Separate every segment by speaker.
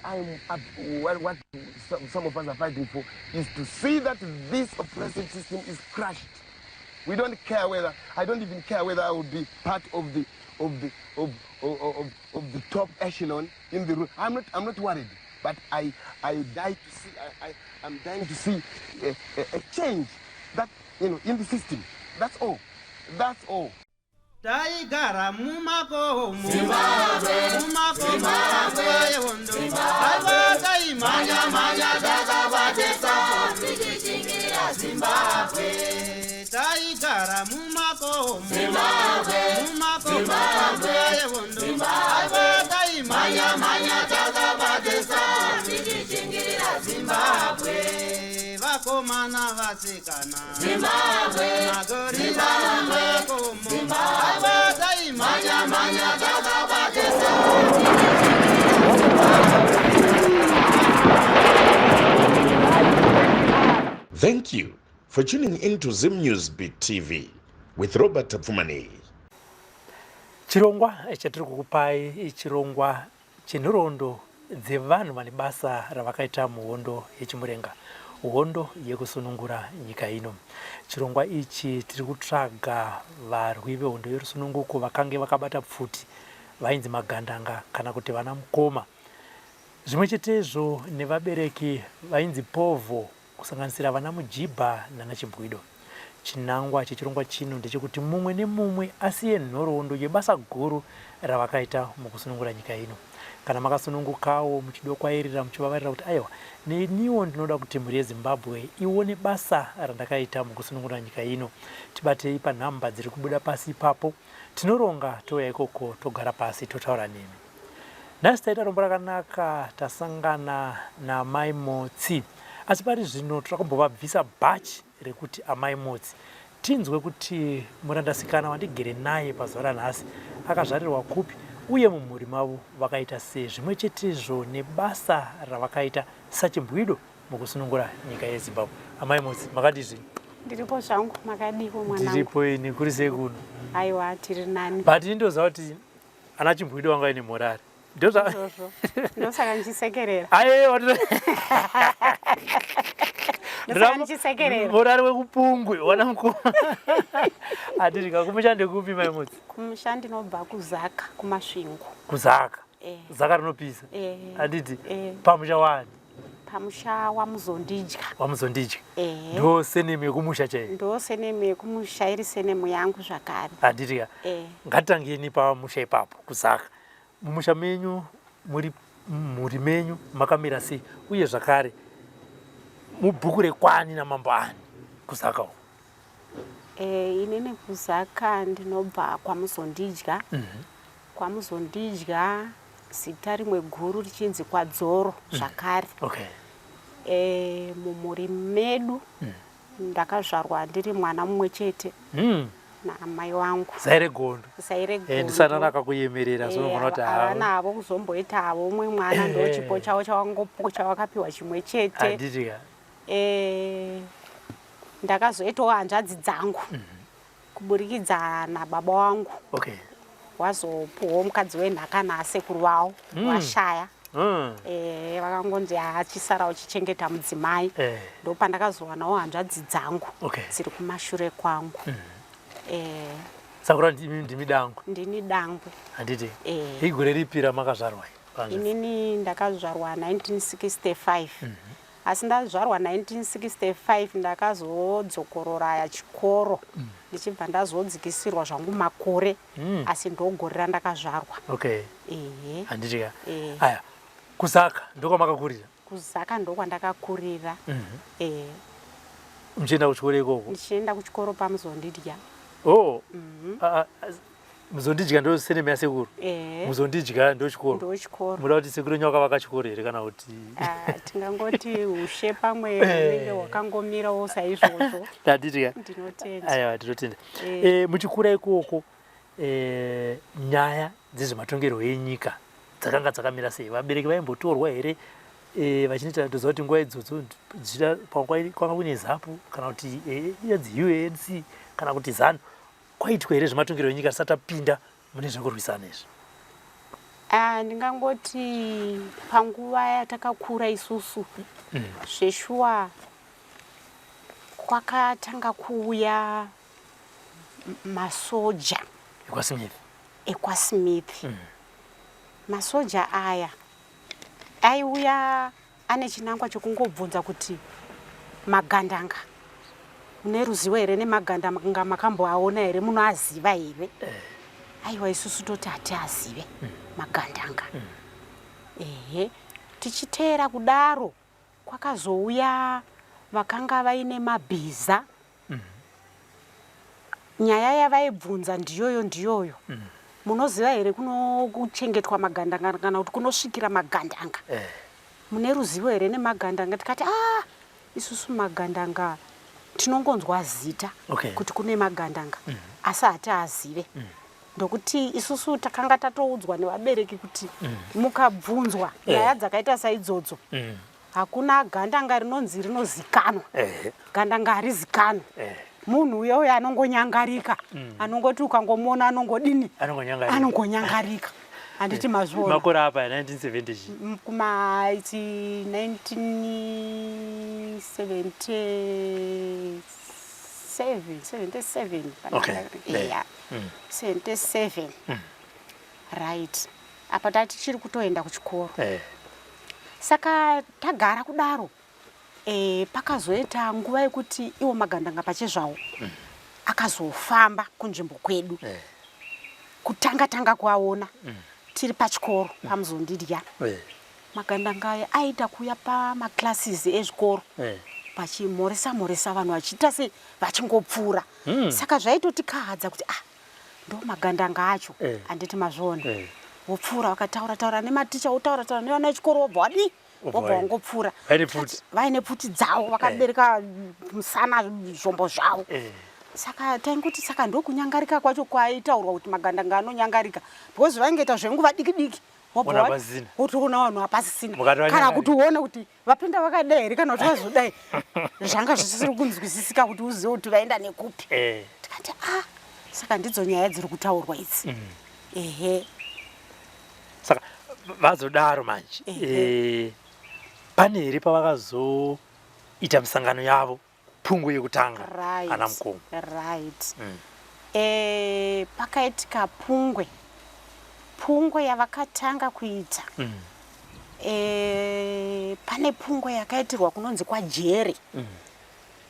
Speaker 1: I'm up, what some of us are fighting for is to see that this oppressive system is crushed. We don't care whether, I don't even care whether I will be part of the, of the, of, of, of, of the top echelon in the room. I'm not worried, but I die to see, I'm dying to see a change that in the system. That's all. That's all.
Speaker 2: Taigara mumakomo, mumakomo nguva yehondo. Aiwa, taimhanya mhanya takabatesa
Speaker 3: tichichingira Zimbabwe.
Speaker 2: Taigara mumakomo, mumakomo nguva yehondo. Aiwa, taimhanya mhanya takabatesa
Speaker 3: tichichingira Zimbabwe.
Speaker 2: Vakomana, vasikana,
Speaker 3: Zimbabwe.
Speaker 2: Magorira mumakomo. Aiwa, taimhanya mhanya takabatesa
Speaker 3: tichichingira Zimbabwe.
Speaker 4: Thank you for tuning in to Zim News Beat TV with Robert Tafumani.
Speaker 5: Chirongwa chatiri kukupai chirongwa chenhoroondo dzevanhu vane basa ravakaita muhondo yechimurenga, hondo yekusunungura nyika ino. Chirongwa ichi tiri kutsvaga varwi vehondo yerusununguko vakange vakabata pfuti, vainzi magandanga kana kuti vana mukoma, zvimwe chetezvo nevabereki vainzi povho, kusanganisira vana Mujibha nanaChimbwido. Chinangwa chechirongwa chino ndechekuti mumwe nemumwe asiye nhoroondo yebasa guru ravakaita mukusunungura nyika ino. Kana makasunungukawo muchidokwairira, muchivavarira kuti aiwa, neniwo ndinoda kuti mhuri yeZimbabwe ione basa randakaita mukusunungura nyika ino, tibatei panhamba dziri kubuda pasi ipapo. Tinoronga touya ikoko, togara pasi, totaura nemi. Nhasi taita rombo rakanaka, tasangana naAmai Motsi, asi pari zvino toda kumbovabvisa bhachi rekuti Amai Motsi, tinzwe kuti murandasikana wandigere naye pazuva ranhasi akazvarirwa kupi uye mumhuri mavo vakaita sei, zvimwe chetezvo nebasa ravakaita sachimbwido mukusunungura nyika yeZimbabwe. Amai Motsi, makadii zvenyu?
Speaker 6: Ndiripo zvangu, makadiko mwanangu?
Speaker 5: Ndiripo ini. Kuri sei kuno?
Speaker 6: Aiwa, tiri nani.
Speaker 5: But indoziva kuti ana chimbwido vanga vaine morari.
Speaker 6: Ndozvozvo, ndosaka ndichisekerera.
Speaker 5: Aiwa.
Speaker 6: Ndosaka ndichisekerera.
Speaker 5: Morari wekupungwe wana mukoma. Hatiri kumusha ndekupi, Mai Motsi?
Speaker 6: Kumusha ndinobva kuZaka, kuMasvingo.
Speaker 5: Kuzaka?
Speaker 6: Eh.
Speaker 5: Zaka rinopisa.
Speaker 6: Eh.
Speaker 5: Handiti?
Speaker 6: Eh.
Speaker 5: Pamusha wani?
Speaker 6: Pamusha waMuzondidya.
Speaker 5: WaMuzondidya?
Speaker 6: Eh.
Speaker 5: Ndo surname yekumusha chaiyo?
Speaker 6: Ndo surname yekumusha, iri surname yangu zvakare.
Speaker 5: Handiti ka?
Speaker 6: Eh.
Speaker 5: Ngatitangeni pamusha ipapo kuZaka. Mumusha menyu, muri mhuri menyu makamira sei, uye zvakare mubhuku rekwani namambo ani kuZaka uko?
Speaker 6: Eh, inini kuZaka ndinobva kwaMuzondidya. KwaMuzondidya, zita rimwe guru richinzi kwaDzoro zvakare. E, mumhuri medu ndakazvarwa ndiri mwana mumwe chete naamai vangu.
Speaker 5: Zai regondo.
Speaker 6: Zai regondo.
Speaker 5: Ndisana akakuyemerera, zvinogona kuti
Speaker 6: havana havo kuzomboita havo umwe mwana, ndo chipo chavo chavakapiwa chimwe chete.
Speaker 5: Handiti ka?
Speaker 6: E, ndakazoitawo hanzvadzi dzangu kuburikidza nababa vangu. Wazopuwawo mukadzi wenhaka naasekuru vavo vashaya. E, vakangonzi achisara uchichengeta mudzimai. Ndopandakazowanawo hanzvadzi dzangu dziri kumashure kwangu. E,
Speaker 5: Saka ndimi dangwe?
Speaker 6: Ndini dangwe.
Speaker 5: Handiti?
Speaker 6: Eh.
Speaker 5: Igore ripi ramakazvarwa?
Speaker 6: Inini ndakazvarwa 1965, asi ndazvarwa 1965 ndakazodzokorora chikoro, ndichibva ndazodzikisirwa zvangu makore, asi ndogore randakazvarwa. Ehe.
Speaker 5: Handiti ka?
Speaker 6: Eh.
Speaker 5: Aya, kuZaka ndokwamakakurira?
Speaker 6: Kuzaka ndokwandakakurira, eh.
Speaker 5: Muchienda kuchikoro ikoko?
Speaker 6: Ndichienda kuchikoro paMuzondidya.
Speaker 5: Oh. Ah, ah, Muzondidya ndo surname yasekuru?
Speaker 6: Eh.
Speaker 5: Muzondidya ndo chikoro?
Speaker 6: Ndo chikoro.
Speaker 5: Muda kuti sekuru wenyu wakavaka chikoro here kana kuti?
Speaker 6: Ah, tingangoti ushe pamwe unenge hwakangomirawo saizvozvo.
Speaker 5: Handiti ka?
Speaker 6: Ndinotenda.
Speaker 5: Aiwa, tinotenda.
Speaker 6: Eh.
Speaker 5: Muchikura ikoko, nyaya dzezvematongerwo enyika dzakanga dzakamira sei? Vabereki vaimbotorwa here vachinoita? Toziva kuti nguva idzodzo dzichida kwanga kune ZAPU kana kuti inonzi UNC kana kuti ZANU. Kwaitwa here zvematongerwo enyika tisati tapinda mune zvekurwisana izvi?
Speaker 6: Ah, ndingangoti panguva yatakakura isusu zveshuwa kwakatanga kuuya masoja
Speaker 5: ekwaSmith.
Speaker 6: ekwaSmith. Masoja aya aiuya ane chinangwa chekungobvunza kuti magandanga mune ruzivo here nemagandanga makamboaona here munoaziva here aiwa isusu toti hatiazive magandanga ehe tichiteera kudaro kwakazouya vakanga vaine mabhiza nyaya yavaibvunza ndiyoyo ndiyoyo munoziva here kuchengetwa magandanga kana kuti kunosvikira magandanga mune ruzivo here nemagandanga tikati a isusu magandanga tinongonzwa zita kuti kune magandanga asi hatiazive ndokuti isusu takanga tatoudzwa nevabereki kuti mukabvunzwa nyaya dzakaita saidzodzo hakuna gandanga rinonzi rinozikanwa gandanga harizikanwa munhu uya uyo anongonyangarika anongoti ukangomuona anongodini
Speaker 5: Anongonyangarika.
Speaker 6: anongonyangarika handiti mazviona
Speaker 5: Makore apa 1970 chi.
Speaker 6: Kuma iti 1977 77
Speaker 5: Okay.
Speaker 6: yeah. 77 right apa tatichiri kutoenda kuchikoro Saka tagara kudaro pakazoita nguva yekuti iwo magandanga pachezvawo akazofamba kunzvimbo kwedu kutanga tanga kuaona tiri pachikoro pamuzondidya magandanga aya aiita kuuya pamaclasses ezvikoro vachimhoresa mhoresa vanhu vachiita sei vachingopfuura saka zvaitotikahadza kuti ah ndo magandanga acho handiti mazviona wopfuura wakataura taura nematicha wotaura taura nevana vechikoro wobva wadii
Speaker 5: Wobva
Speaker 6: wobva
Speaker 5: waenda.
Speaker 6: wangopfuura
Speaker 5: Vaine pfuti.
Speaker 6: Vaine pfuti dzavo vakabereka musana zvombo zvavo Saka taingoti saka ndokunyangarika kwacho kwaitaurwa kuti magandanga anonyangarika because vaingoita zvenguva diki diki wobva
Speaker 5: Ona pasisina.
Speaker 6: wotoona vanhu hapasisina
Speaker 5: Mukati
Speaker 6: kana
Speaker 5: vanyangarika.
Speaker 6: kuti uone kuti vapinda vakadai here kana kuti vazodai zvanga zvisiri kunzwisisika kuti uzive kuti vaenda nekupi Tikati ah saka ndidzo nyaya dziri kutaurwa idzi ehe
Speaker 5: Saka vazodaro manje pane here pavakazoita misangano yavo pungwe yekutanga ana mukoma?
Speaker 6: Right. Pakaitika pungwe pungwe yavakatanga kuita pane pungwe yakaitirwa kunonzi kwajere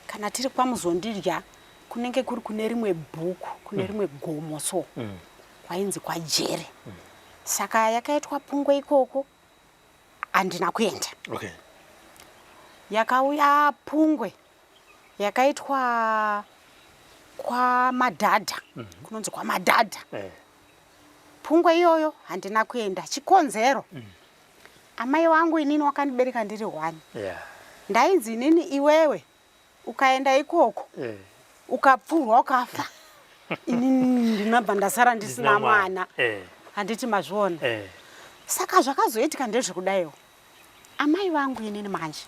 Speaker 6: kana tiri kwamuzondidya kunenge kuri kune rimwe bhuku kune rimwe gomo so kwainzi kwajere saka yakaitwa pungwe ikoko handina kuenda Yakauya pungwe yakaitwa kwamadhadha kunonzi kwamadhadha Pungwe iyoyo handina kuenda chikonzero amai wangu inini wakandibereka ndiri one Ndainzi inini iwewe ukaenda ikoko ukapfurwa ukafa inini ndinobva ndasara ndisina mwana Handiti mazviona Saka zvakazoitika ndezvekudaiwo amai vangu inini manje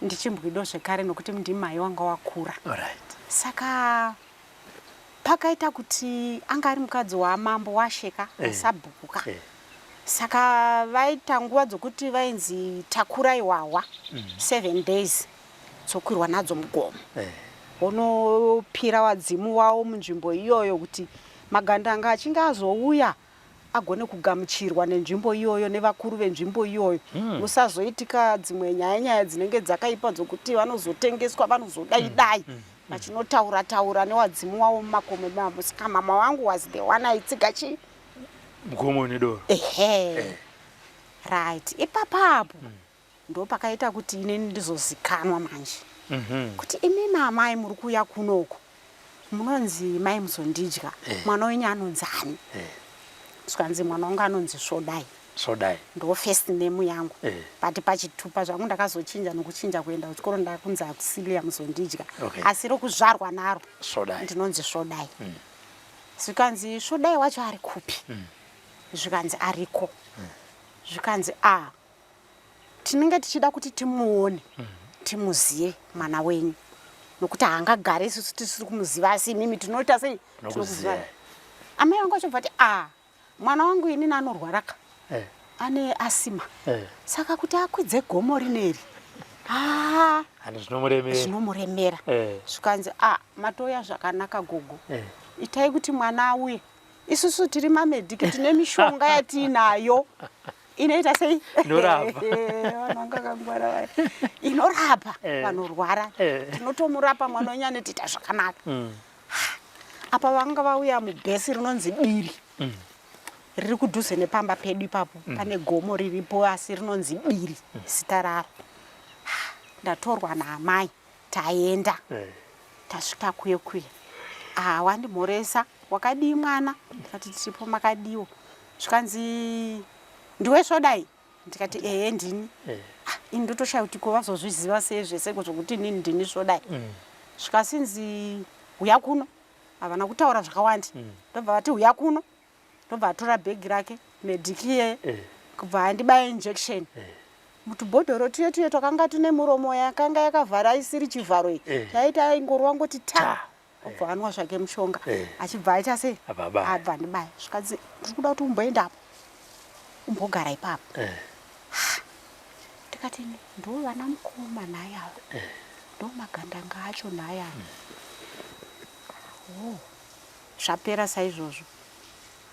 Speaker 6: ndichimbwido zvekare nokuti ndimai wanga wakura Saka pakaita kuti anga ari mukadzi wamambo washeka wasabhukuka Saka vaita nguva dzokuti vainzi takurai hwahwa 7 days dzokwirwa nadzo mugomo vonopira wadzimu wavo munzvimbo iyoyo kuti magandanga achinge azouya agone kugamuchirwa nenzvimbo iyoyo nevakuru venzvimbo iyoyo musazoitika dzimwe nyaya nyaya dzinenge dzakaipa dzokuti vanozotengeswa vanozodai dai vachinotaura taura newadzimu wavo mumakomo imomo saka mama wangu was the one aitsiga chii
Speaker 5: Mugomo une doro.
Speaker 6: Ehe. Right ipapapo ndopakaita kuti inini ndizozikanwa manje kuti imimi amai muri kuuya kunoku munonzi mai muzondidya mwana wenyu anonzi ani zvikanzi mwana wangu anonzi Svodai
Speaker 5: Svodai.
Speaker 6: Ndo first name yangu But pachitupa zvangu ndakazochinja nokuchinja kuenda kuchikoro ndakunzi Auxilia Muzondidya Asi rokuzvarwa naro
Speaker 5: Svodai.
Speaker 6: Ndinonzi Svodai Zvikanzi Svodai wacho ari kupi Zvikanzi ariko Zvikanzi a tinenge tichida kuti timuone timuzive mwana wenyu nokuti haangagare isusu tisiri kumuziva asi imimi tinoita sei
Speaker 5: Tinokuziva.
Speaker 6: Amai vangu vachobva ti a mwana wangu inini anorwara ka
Speaker 5: eh.
Speaker 6: Ane asima eh. Saka kuti akwidze gomo rineri ah,
Speaker 5: zvinomuremera
Speaker 6: eh. Zvikanzi a ah, matouya zvakanaka gogo eh. Itai kuti mwana auye, isusu tiri mamedhiki, tine mishonga yatiinayo inoita sei,
Speaker 5: inorapa
Speaker 6: kangwara vaya, inorapa vanorwara eh. Tinotomurapa mwana wenyu anotiita zvakanaka. Apa vanga vauya mubhesi rinonzi Biri riri kudhuze nepamba pedu ipapo. Pane gomo riripo asi rinonzi Biri zita raro. Ndatorwa naamai, taenda eh. Tasvika kuye kuye, ah, wandimhoresa, "Wakadii mwana?" Ndikati, "Tiripo, makadiwo?" Zvikanzi, "Ndiwe Svodai?" Ndikati, "Ehe, ndini eh. Ah, ini ndotoshaya kuti ko vazozviziva sei zvese zvokuti inini ndini Svodai. Zvikasinzi, "Uya kuno." Havana kutaura zvakawanda. Ndobva vati, "Uya kuno." Ndobva atora bhegi rake medikiye eh. Kubva andibaya injection eh. Mutubhodhoro tuye tuye twakanga tune muromo yakanga yakavhara, isiri chivharo iyi eh. Taiti aingorova ngoti ta, obva anwa zvake mushonga eh. Achibva aita sei, abva andibaya. Zvikanzi, "Ndiri kuda kuti umboendapo, umbogara ipapo eh. Ndikati, "Ndo vana mukoma nhai ava eh. Ndo magandanga acho nhai ava mm. Oh, zvapera saizvozvo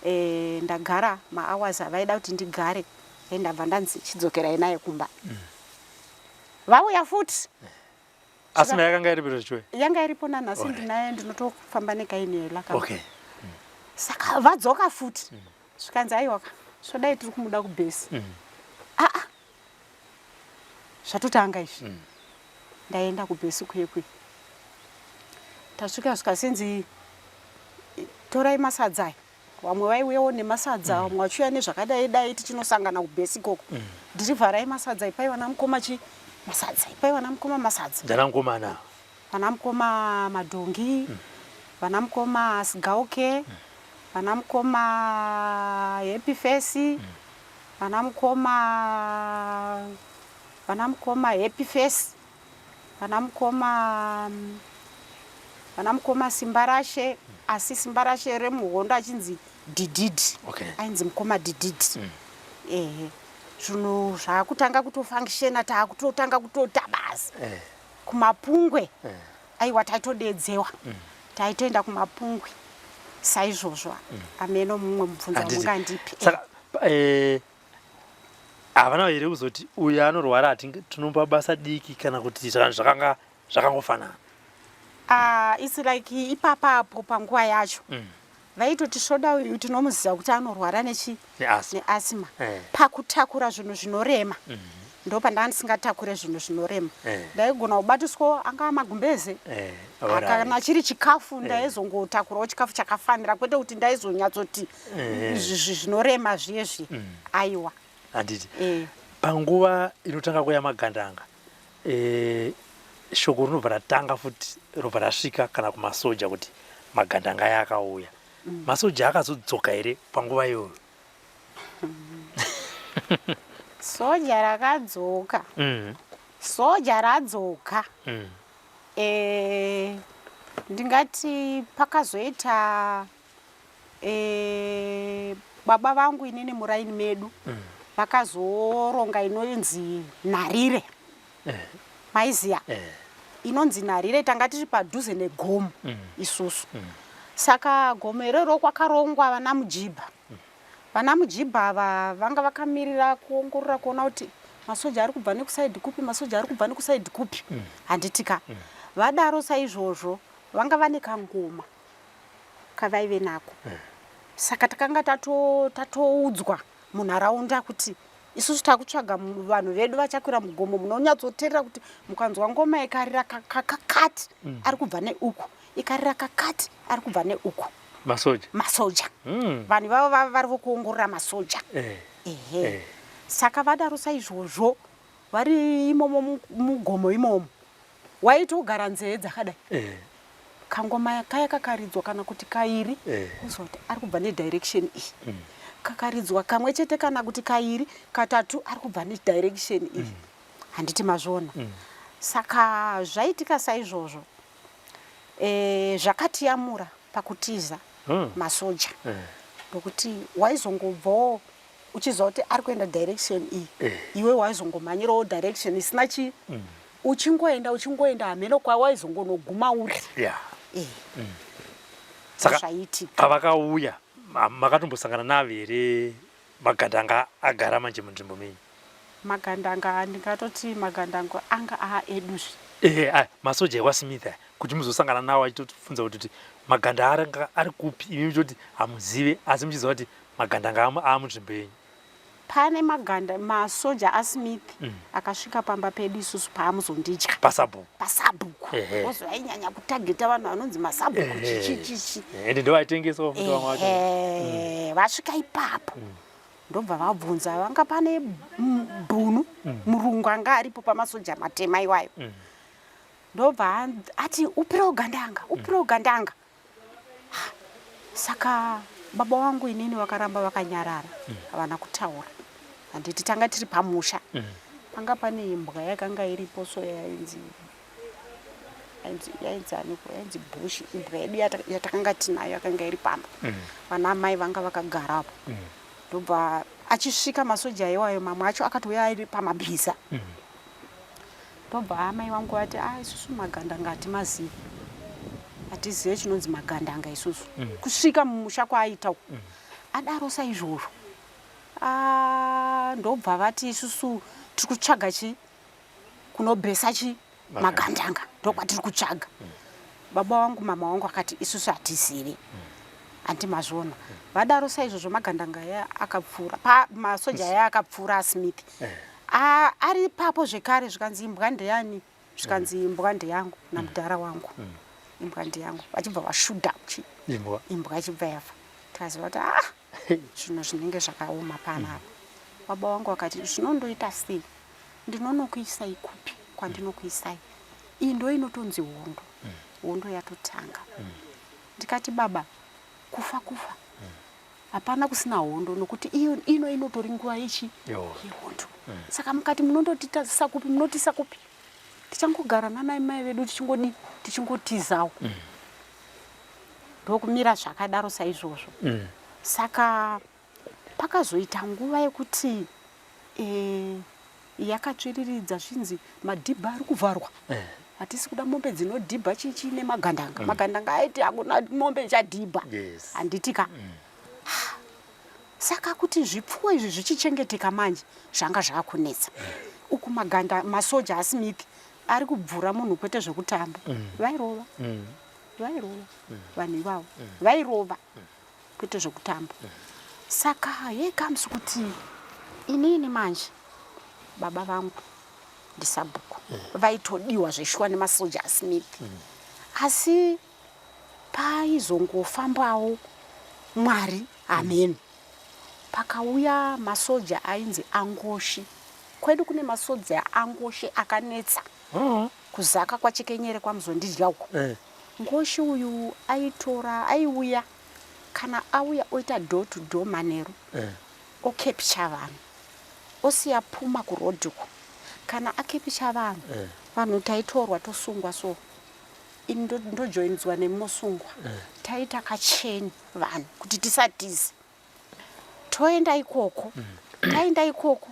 Speaker 6: e, ndagara mahours avaida kuti ndigare, ndabva ndanzi, "Chidzokerai naye kumba mm. Vauya futi.
Speaker 5: Asi yakanga iripo zvichwe?
Speaker 6: Yanga iripo nanhasi, ndinayo, ndinotofamba nekainela. Saka vadzoka futi zvikanzi, "Aiwaka, Svodai tiri kumuda kubhesi mm. Aa, zvatotanga izvi Ndaenda kubhesi kuye kuye, tasvika zvikasinzi, "Torai masadza aya." Vamwe vaiuyawo nemasadza, vamwe vachiuya nezvakadai dai, tichinosangana kubhesi ikoko Dhirivharai masadza, ipai vana mukoma chi masadza, ipai vana mukoma masadza.
Speaker 5: Ndana mukomana.
Speaker 6: Vana mukoma Madhongi, vana mukoma Sigauke, vana mukoma Happy Face, vana mukoma Happy Face, vana mukoma Simbarashe, asi Simbarashe remuhondo achinzi Dhidhidhi. Ainzi mukoma Dhidhidhi. Ehe, zvinhu zvaakutanga kutofunctiona, taakutotanga kutoita basa kumapungwe. Aiwa, taitodedzewa, taitoenda kumapungwe saizvozvo. Ameno mumwe mubvunzo wamungandipi.
Speaker 5: Saka havana here kuzoti uyu anorwara, tinomupa basa diki, kana kuti zvakanga zvakangofanana?
Speaker 6: It's like ipapapo panguva yacho vaitoti Svoda uyu tinomuziva kuti anorwara nechi
Speaker 5: neasthma.
Speaker 6: Neasthma. Pakutakura zvinhu zvinorema, ndo pandanga ndisingatakure zvinhu zvinorema. Ndaigona kubatiswawo angava magumbeze kana chiri chikafu, ndaizongotakurawo chikafu chakafanira, kwete kuti ndaizonyatsoti zvinorema zviye zviye, aiwa.
Speaker 5: Handiti panguva inotanga kuya magandanga shoko rinobva ratanga futi, robva rasvika kana kumasoja kuti magandanga aya akauya. Masoja akazodzoka here panguva iyoyo?
Speaker 6: Soja rakadzoka. Soja radzoka. Ndingati pakazoita baba vangu inini muraini medu vakazoronga inonzi nharire. Maiziya inonzi nharire? Tanga tiri padhuze negomo isusu. Saka gomo iroro kwakarongwa vana mujibha. Vana mujibha ava vanga vakamirira kuongorora kuona kuti masoja ari kubva nekuside kupi, masoja ari kubva nekuside kupi. Handitika vadaro saizvozvo, vanga vane kangoma kavaive nako. Saka takanga tatoudzwa munharaunda kuti isusu takutsvaga vanhu vedu vachakwira mugomo, munonyatsoteerera kuti mukanzwa ngoma ikarira kakati, ari kubva neuku, ikarira kakati, ari kubva neuku.
Speaker 5: Masoja.
Speaker 6: Masoja. Vanhu ivavo vava vari vokuongorora masoja. Ehe. Saka vadaro saizvozvo, vari imomo mugomo imomo, waitogara nzee dzakadai. Kangoma kaya kakaridzwa kana kuti kairi, uzwa kuti ari kubva nedirection iyi. Kakaridzwa kamwe chete kana kuti kairi, katatu, ari kubva nedirection iyi. Handiti mazviona? Saka zvaitika saizvozvo, zvakatiyamura pakutiza masoja, nokuti waizongobvawo. Uchiziva kuti ari kuenda direction iyi.
Speaker 5: Eh.
Speaker 6: Iwe waizongomhanyirawo direction isina chii. Uchingoenda uchingoenda hameno kwawaizongonoguma uri.
Speaker 5: Yeah.
Speaker 6: Eh.
Speaker 5: Saka
Speaker 6: Zvaiitika.
Speaker 5: pavakauya makatombosangana navo here magandanga agara manje munzvimbo menyu?
Speaker 6: Magandanga ndingatoti magandanga anga aa eduzve.
Speaker 5: Ehe, aya masoja ekwaSmith aya kuti muzosangana nawo achitobvunza kuti maganda anga ari kupi imi muchitoti hamuzive asi muchiziva kuti magandanga aamunzvimbo yenyu.
Speaker 6: Pane maganda masoja aSmith akasvika pamba pedu isusu paamuzondidya.
Speaker 5: Pasabhuku.
Speaker 6: Pasabhuku.
Speaker 5: Ehe.
Speaker 6: Because vainyanya kutageta vanhu vanonzi masabhuku
Speaker 5: Ehe.
Speaker 6: chichi chichi.
Speaker 5: Ende ndovaitengesawo futi vamwe vacho.
Speaker 6: Ehe, vasvika ipapo. Ndobva vabvunza vanga pane bhunu murungu anga aripo pamasoja matema iwayo. Ndobva ati upiro gandanga, upiro gandanga. Saka baba wangu inini vakaramba vakanyarara, havana kutaura. Handiti tanga tiri pamusha. Panga pane imbwa yakanga iripo so yainzi yainzi aniko yainzi bush imbwa yedu yatakanga tinayo yakanga iri pamba. Vana amai vanga vakagarapo. Ndobva achisvika masoja iwayo mamwe acho akatouya ari pamabhiza. Ndobva amai vangu vati ah isusu magandanga hatimazivi. Hatizive chinonzi magandanga isusu. Kusvika mumusha kwaaita uku. Adaro saizvozvo. Ah, ndobva vati isusu tiri kutsvaga chi kunobhesa chi magandanga ndokwatiri kutsvaga. Baba vangu mama vangu akati isusu hatizivi. Handi mazviona. Vadaro saizvozvo magandanga aya akapfuura. Pa masoja aya akapfuura aSmith. Ari ipapo zvekare zvikanzi imbwa ndeyani? Zvikanzi imbwa ndeyangu namudhara wangu. Imbwa ndeyangu. Vachibva vashuda chi
Speaker 5: Imbwa.
Speaker 6: Imbwa ichibva yafa. Tikaziva kuti ah zvinhu zvinenge zvakaoma panapa. Baba vangu vakati zvinondoita sei? Ndinonokuisai kupi kwandinokuisai? Iyi ndo inotonzi hondo. Hondo yatotanga. Ndikati baba kufa kufa. Hapana kusina hondo nokuti iyo ino inotori nguva yechi yehondo. Saka mukati munondotisa kupi munotisa kupi? Tichangogara nana mai vedu tichingodi tichingotizawo. Ndokumira zvakadaro saizvozvo. Saka pakazoita nguva yekuti yakatsviriridza zvinzi madhibha ari kuvharwa. Hatisi kuda mombe dzinodhibha chichi nemagandanga. Magandanga aiti hakuna mombe ichadhibha.
Speaker 5: Yes.
Speaker 6: Handiti ka? Saka kuti zvipfuwo izvi zvichichengeteka manje zvanga zvakunetsa. Uku maganda masoja aSmith ari kubvura munhu kwete zvekutamba. Vairova. Vairova. Vanhu ivavo. Vairova. Kwete zvekutamba. Saka here comes kuti inini manje baba vangu ndisabhuku. Vaitodiwa zveshuwa nemasoja aSmith. Asi paizongofambawo Mwari hameno. Pakauya masoja ainzi angoshi. Kwedu kune masoja angoshi akanetsa. Kuzaka kwaChekenyere kwaMuzondidya uko. Ngoshi uyu aitora aiuya kana auya oita door to door manheru. Okepcha vanhu. Osiya puma kuroad uko. Kana akepicha vanhu, vanhu taitorwa tosungwa so. Ini ndojoinzwa nemusungwa. Taita kacheni vanhu kuti tisatize. Toenda ikoko. Taenda ikoko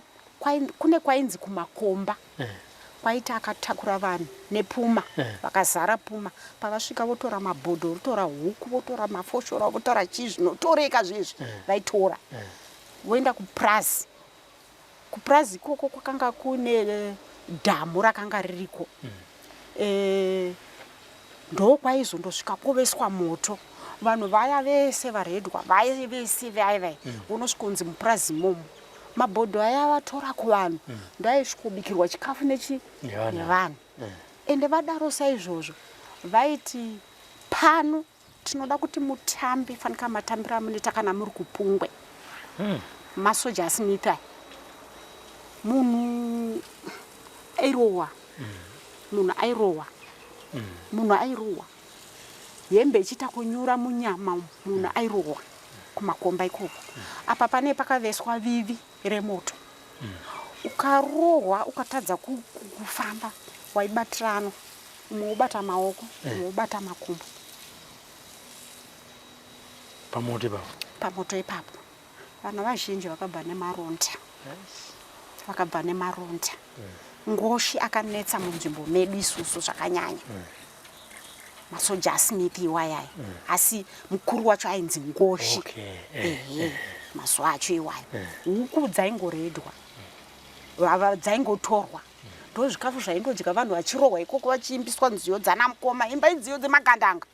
Speaker 6: kune kwainzi kumakomba. Kwaita akatakura vanhu nepuma. Vakazara puma. Pavasvika votora mabhodho, votora huku, votora mafoshora, votora chii zvinotoreka zvezvi. Vaitora. Voenda kupurazi. Kupurazi ikoko kwakanga kune dhamu rakanga ririko. Ndokwaizondosvika koveswa moto. Vanhu vaya vese varedwa, vaya vese vaya vaya, vonosvikonzi mupurazi imomo. Mabhodho aya vatora kuvanhu, ndoaisvikobikirwa chikafu nechi nevanhu. Ende vadaro saizvozvo, vaiti pano tinoda kuti mutambe fanika matambiro amunoita kana muri kupungwe. Masoja aSmith aya. Munhu airohwa. Munhu airohwa. Munhu airohwa. Hembe ichiita kunyura munyama umu, munhu airohwa kumakomba ikoko. Apa pane pakaveswa vivi remoto. Ukarohwa ukatadza kufamba waibatirana. Umwe wobata maoko, umwe wobata makumbo.
Speaker 5: Pamoto ipapo.
Speaker 6: Pamoto ipapo. Vanhu vazhinji vakabva nemaronda, vakabva nemaronda. Ngoshi akanetsa munzvimbo medu isusu zvakanyanya. Masoja aSmith iwayaya, asi mukuru wacho ainzi Ngoshi.
Speaker 5: Okay. Eh,
Speaker 6: Ehe, mazuva acho iwayo. Huku dzaingoredwa, dzaingotorwa. Ndozvikafu zvaindodya vanhu vachirohwa ikoko vachiimbiswa nziyo dzana mukoma, imbai nziyo dzemagandanga.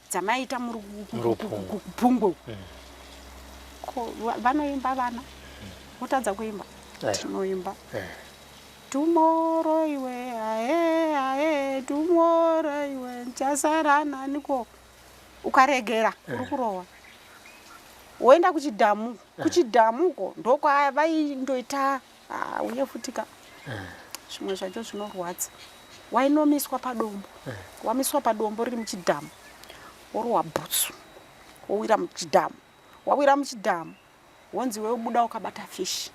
Speaker 6: Dzamaita muri kupungwe. Ko vanoimba vana votadza kuimba? Tinoimba. Tomorrow iwe, ae ae, tomorrow iwe, ndichasara naniko? Ukaregera uri kurohwa. Woenda kuchidhamu, kuchidhamu uko ndokwavaindoita uye futika. Zvimwe zvacho zvinorwadza. Wainomiswa padombo. Wamiswa padombo riri muchidhamu. Worohwa bhutsu. Wowira muchidhamu. Wawira muchidhamu. Wonzi iwe buda wakabata fish.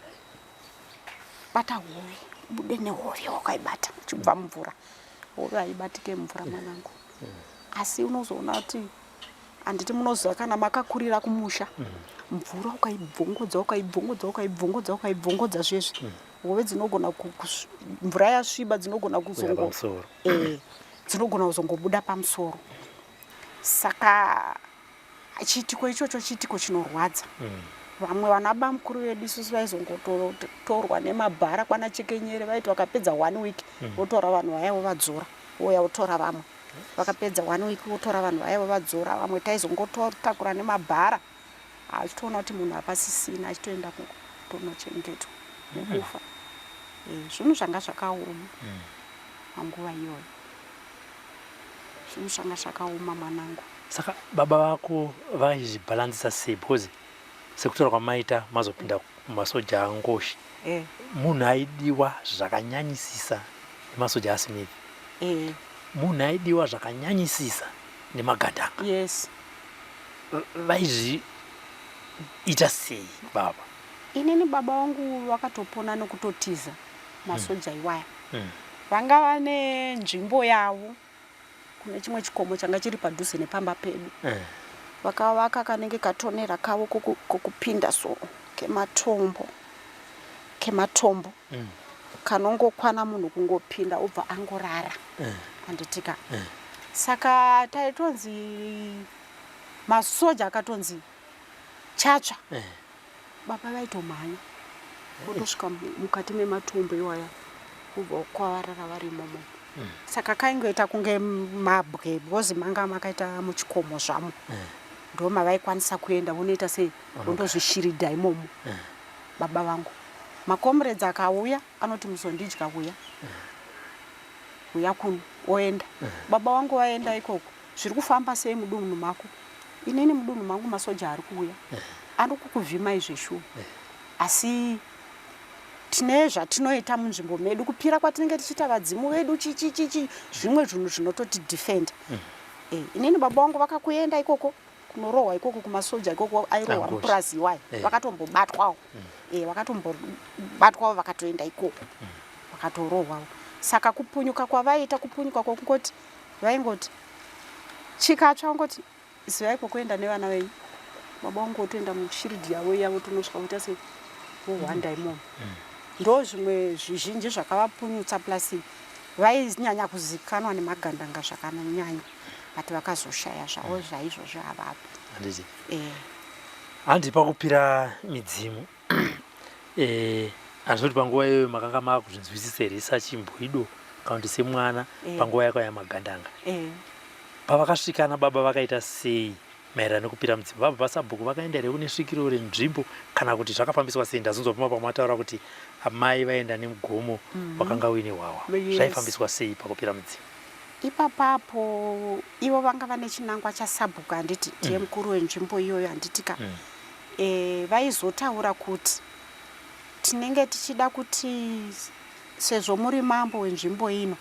Speaker 6: Bata hove. Ubude nehove wakaibata uchibva mumvura. Hove haibatike mumvura mwanangu. Asi unozoona kuti handiti munoziva kana makakurira kumusha mvura ukaibvongodza ukaibvongodza ukaibvongodza ukaibvongodza zvezvi hove dzinogona mvura yasviba dzinogona kuzongo dzinogona kuzongobuda pamusoro. Saka chiitiko ichocho chiitiko chinorwadza. Vamwe vana bamukuru vedu isusu vaizongotorwa nemabhara kwana Chekenyere, vaiti vakapedza 1 week votora vanhu vaya vovadzora, vouya votora vamwe. Vakapedza 1 week votora vanhu vaya vovadzora, vamwe taizongotakura nemabhara achitoona kuti munhu hapasisina, achitoenda kutonochengetwa nekufa. Zvinhu zvanga zvakaoma panguva iyoyo. Zvinhu zvanga zvakaoma mwanangu.
Speaker 5: Saka baba vako vaizvibhalansisa sei? Because sekutaura kwamaita mazopinda mumasoja aNgoshi, munhu aidiwa zvakanyanyisisa nemasoja aSmith, munhu aidiwa zvakanyanyisisa nemagandanga.
Speaker 6: Yes.
Speaker 5: Vaizviita sei baba?
Speaker 6: Inini baba vangu vakatopona nekutotiza masoja iwaya. Vanga vane nzvimbo yavo kune chimwe chikomo changa chiri padhuze nepamba pedu. Vakavaka kanenge katonera kavo kokupinda so kematombo, kematombo kanongokwana munhu kungopinda obva angorara. Handitika. Saka taitonzi masoja akatonzi chatsva. Baba vaitomhanya votosvika mukati mematombo iwaya vobva kwavarara vari imomo. Saka kaingoita kunge mabwe because manga makaita muchikomo zvamo. Ndo mavaikwanisa kuenda vonoita sei, vondozvishiridha imomo. Baba vangu makomrades akauya anoti muzondidya uya uya kuno oenda. Baba vangu vaenda ikoko, zviri kufamba sei mudunhu mako? Inini mudunhu mangu masoja ari kuuya ari kukuvhimai zveshuwa, asi tine zvatinoita munzvimbo medu, kupira kwatinenge tichiita vadzimu vedu chichichichi, zvimwe zvinhu zvinototi defend. Inini baba vangu vakakuenda ikoko kunorohwa ikoko kumasoja ikoko, airohwa mupurazi iwayo, vakatombobatwawo. Vakatombobatwawo vakatoenda ikoko vakatorohwawo. Saka kupunyuka kwavaiita, kupunyuka kwokungoti vaingoti chikatsva ungoti zivai kwokuenda nevana venyu. Baba vangu votoenda mushiridhi yavo iya, votonosvika voita sei, vohwanda imomo. Ndo zvimwe zvizhinji zvakavapunyutsa, plus vainyanya kuzikanwa nemagandanga zvakanyanya, but vakazoshaya zvavo zvaizvozvo havapo.
Speaker 5: Handiti. Handi pakupira midzimu. Hazvoti panguva iyoyo makanga makuzvinzwisisa here sachimbwido kana kuti semwana panguva yakauya magandanga? Pavakasvikana baba vakaita sei maererano nekupira mudzimu? Vabva pasabhuku vakaenda here kune svikiro renzvimbo kana kuti zvakafambiswa sei? Ndazonzwa pama pamataura kuti amai vaenda nemugomo wakanga uine hwahwa. Zvaifambiswa sei pakupira mudzimu?
Speaker 6: Ipapapo ivo vanga vane chinangwa chasabhuku, handiti ndiye mukuru wenzvimbo iyoyo, handitika? Vaizotaura kuti tinenge tichida kuti sezvo muri mambo wenzvimbo ino,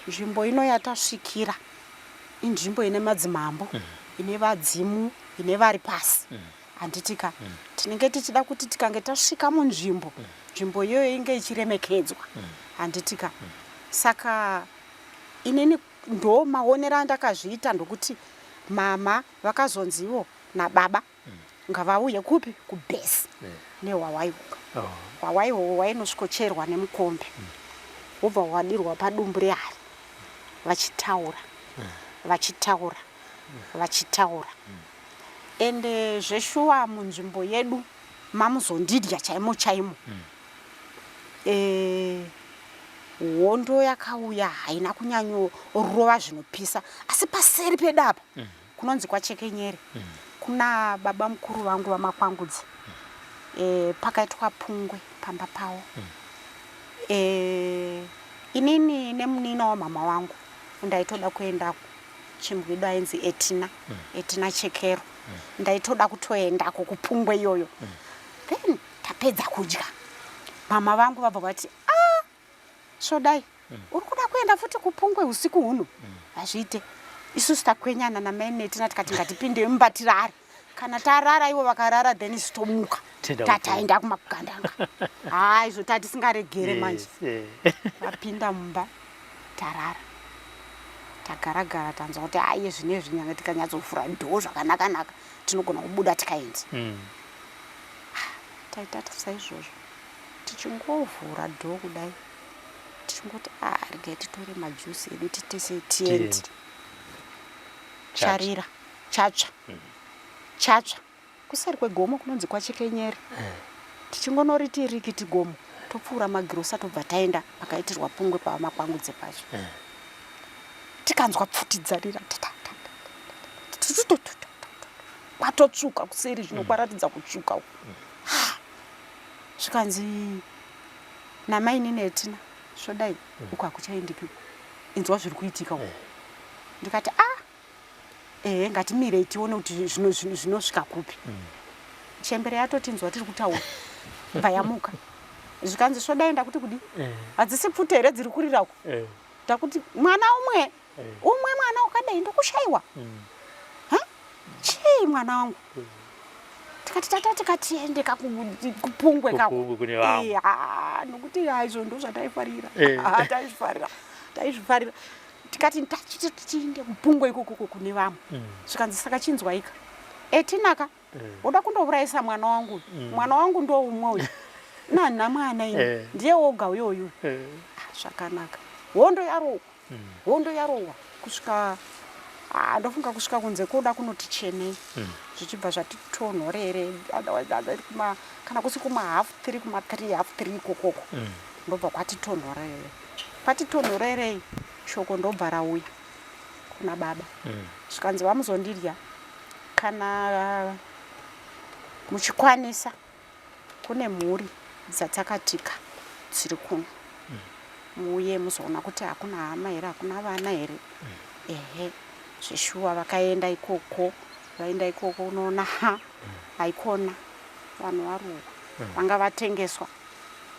Speaker 6: nzvimbo ino yatasvikira inzvimbo ine madzimambo, ine vadzimu, ine vari pasi, handitika? Tinenge tichida kuti tikange tasvika munzvimbo, nzvimbo iyoyo inge ichiremekedzwa, handitika? Saka inini ndo maonero andakazviita, ndokuti mama vakazonzivo nababa. Ngavauye kupi? Kubhesi nehwahwaihoka.
Speaker 5: Oh.
Speaker 6: Hwahwaihoho hwainosvikocherwa nemukombe hwobva hwadirwa padumbu rehari vachitaura vachitaura vachitaura. Ende zveshuwa munzvimbo yedu mamuzondidya chaimo chaimo. Eh, hondo yakauya haina kunyanyorova zvinopisa asi paseri pedu apa kunonzi kwachekenyere mm. kuna baba mukuru vangu vamakwangudzi mm. e, pakaitwa pungwe pamba pavo mm. e, inini nemunina wamama wangu ndaitoda kuendako chimbwido ainzi etina mm. etina chekero mm. ndaitoda kutoendako kupungwe iyoyo mm. then tapedza kudya mama vangu vabva vati ah Svodai, uri kuda kuenda futi kupungwe usiku huno? Hazviite. Isusu takwenyana namai Netina tikati ngatipinde mumba tirare. Kana tarara ivo vakarara then isu tomuka.
Speaker 5: Tienda
Speaker 6: Tataenda kumagandanga. Haa izvo tatisingaregere manje.
Speaker 5: Yes, eh.
Speaker 6: Vapinda mumba tarara. Tagara gara tanzwa kuti haa iye zvinezvi nyange tikanyatsovhura dhoo zvakanaka naka tinogona kubuda tikaenda. Taita saizvozvo. Tichingovhura door kudai tichingoti ah regai titore majuice edu titese tiende. Charira chatsva chatsva kuseri kwegomo kunonzi kwaChekenyere. Tichingonoriti rikiti gomo topfuura magirosa tobva taenda pakaitirwa pungwe pavaMakwangudze pacho. Tikanzwa pfuti dzarira kwatotsvuka kuseri zvino kwaratidza kutsvuka uku. Zvikanzi namainini Etina, svodai uku hakuchaendiki uku, inzwa zviri kuitika uku. Ndikati ah, ehe ngatimirei tione kuti zvinosvika kupi. Chembere yatotinzwa tiri kutaura bva yamuka. Zvikanzi svodai ndakuti kudi hadzisi pfuti here dziri kurira uku? Ndakuti mwana umwe umwe mwana wakadai ndokushaiwa ha chii mwana wangu tikati tata tikatiende kupungwe
Speaker 5: Kupungwe kune vamwe.
Speaker 6: Eh, ah, nokuti ah, izvo ndo zvataifarira
Speaker 5: Eh.
Speaker 6: Ah, taizvifarira taizvifarira tikati tachiti tiende kupungwe ikokoko kune vamwe zvikanzi saka chinzwaika etinaka woda kundourayisa mwana wangu uyu mwana wangu ndo umwe uyu nanha mwana ini
Speaker 5: Eh.
Speaker 6: ndiye woga uyoyu
Speaker 5: Eh.
Speaker 6: Ah, zvakanaka hondo yarohwa hondo yarohwa kusvika ah, ndofunga kusvika kunze koda kunoti chenei zvichibva zvati tonhorere otherwise other kuma kana kusi kuma half three kuma three half three ikokoko ndobva kwati tonhorere kwati tonhorerei shoko ndobva rauya kuna baba zvikanzi vamuzondidya kana muchikwanisa kune mhuri dzatsakatika dziri kuno muuye muzoona kuti hakuna hama here hakuna vana here ehe zveshuwa vakaenda ikoko vaenda ikoko unoona ha haikona vanhu varohwa vanga vatengeswa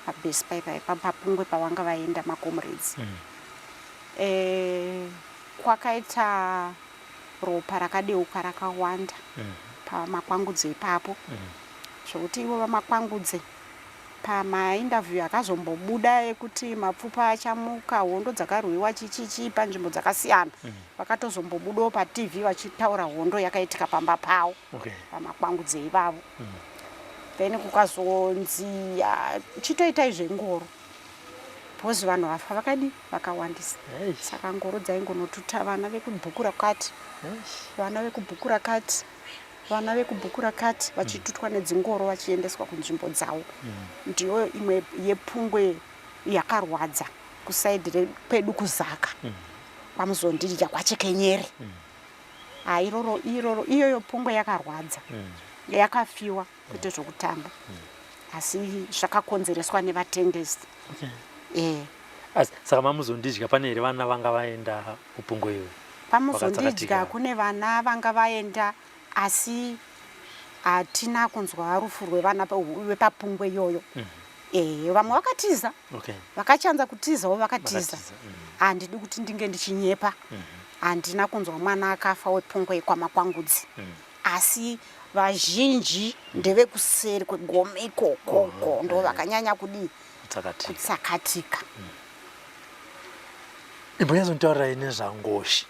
Speaker 6: pabhesi paipai papungwe pavanga vaenda macomrades eh, kwakaita ropa rakadeuka rakawanda pamakwangudze ipapo zvokuti ivo vamakwangudze pamainterview akazombobuda ekuti mapfupa achamuka hondo dzakarwiwa chichichi panzvimbo dzakasiyana vakatozombobudawo patv vachitaura hondo yakaitika pamba pavo
Speaker 5: Okay.
Speaker 6: pamakwangudze ivavo then kukazonzi ah, chitoitai zvengoro because vanhu vafa vakadi vakawandisa
Speaker 5: Eish.
Speaker 6: saka ngoro dzaingonotuta vana vekubhuku rakati
Speaker 5: Eish.
Speaker 6: vana vekubhuku rakati vana vekubhuku rakati vachitutwa nedzingoro vachiendeswa kunzvimbo dzavo ndiyo imwe yepungwe yakarwadza kusaidhi kwedu kuzaka kwamuzondidya kwachekenyere ha iroro iroro iyoyo pungwe yakarwadza yakafiwa kwete zvokutamba asi zvakakonzereswa nevatengesi
Speaker 5: Okay.
Speaker 6: eh
Speaker 5: Asi saka mamuzondidya pane here vana vanga vaenda kupungwe iyoyo?
Speaker 6: Pamuzondidya
Speaker 5: Vakatsakatika.
Speaker 6: kune vana vanga vaenda asi hatina kunzwa rufu rwevana vepapungwe iyoyo eh vamwe vakatiza
Speaker 5: Okay.
Speaker 6: vakachanza kutizawo vakatiza
Speaker 5: Vakatiza,
Speaker 6: handidi kuti ndinge ndichinyepa handina kunzwa mwana akafa wepungwe kwamakwangudzi asi vazhinji ndevekuseri kwegomo ikokoko ndo vakanyanya kudii
Speaker 5: Kutsakatika.
Speaker 6: kutsakatika
Speaker 5: Imbonyatsontaurirai nezvangoshi.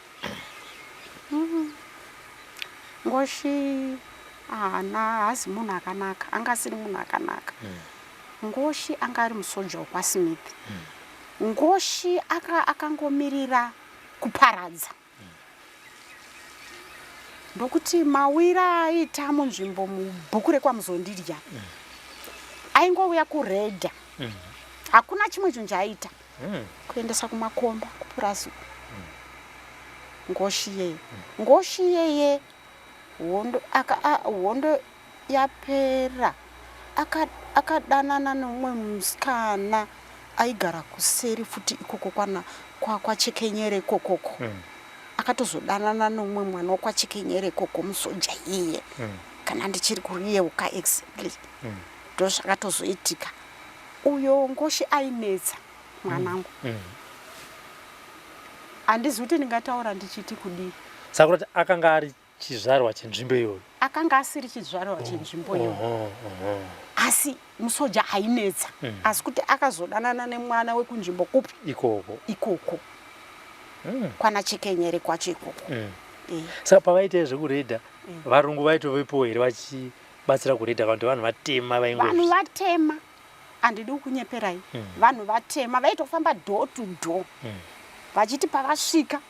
Speaker 6: Ngoshi Haana, haazi munhu akanaka, anga asiri munhu akanaka. Ngoshi anga ari musoja wekwaSmith. Ngoshi aka akangomirira kuparadza. Ndokuti mawira aaita munzvimbo mubhuku rekwaMuzondirya aingouya kuredha. Hakuna chimwe chinhu chaaita. Kuendesa kumakomba kupurazi uku. Ngoshi iyeye. Ngoshi iyeye hondo aka a, hondo yapera aka akadanana neumwe musikana aigara kuseri futi ikoko kwana kwa, kwachekenyere ikokoko mm. Akatozodanana neumwe mwana wokwachekenyere ikoko musoja iye mm. Kana ndichiri kuriyeuka exactly mm. Ndozvakatozoitika uyo ngoshi ainetsa mwanangu mm. Handizivi kuti ndingataura ndichiti kudii.
Speaker 5: Saka kuti akanga ari chizvarwa chenzvimbo iyoyo?
Speaker 6: Akanga asiri chizvarwa oh, chenzvimbo iyoyo. Oh, oh, asi musoja ainetsa. Asi kuti akazodanana nemwana wekunzvimbo kupi?
Speaker 5: Ikoko.
Speaker 6: Ikoko. Kwana Chekenyere kwacho ikoko.
Speaker 5: E. Saka pavaita zvekuredha varungu vaitovepowo here vachibatsira kuredha kana kuti vanhu vatema vaingo?
Speaker 6: Vanhu vatema. Handidi kukunyeperai. Vanhu vatema vaitofamba door to door. Vachiti pavasvika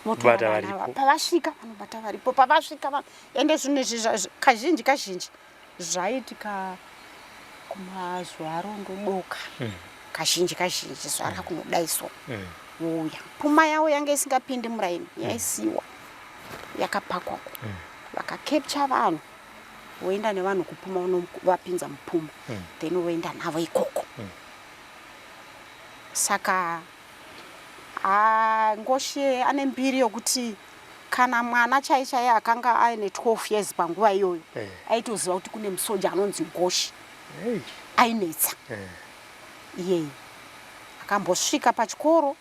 Speaker 6: votora vana ava. Pavasvika vanobata varipo. Pavasvika va ende zvinhu izvi kazhinji kazhinji zvaiitika kumazuva arondodoka. Kazhinji kazhinji zuva rakunodai so. Vouya. Puma yavo yange isingapindi muraini yaisiwa yakapakwa. Vakacapture vanhu. Voenda nevanhu kupuma unovapinza mupuma mm. Then voenda navo ikoko mm. Saka Ngoshe ane mbiri yokuti kana mwana chai chai akanga aine 12 years panguva iyoyo eh. Aitoziva kuti kune musoja anonzi Ngoshi hey. Ainetsa eh. Iyeye akambosvika pachikoro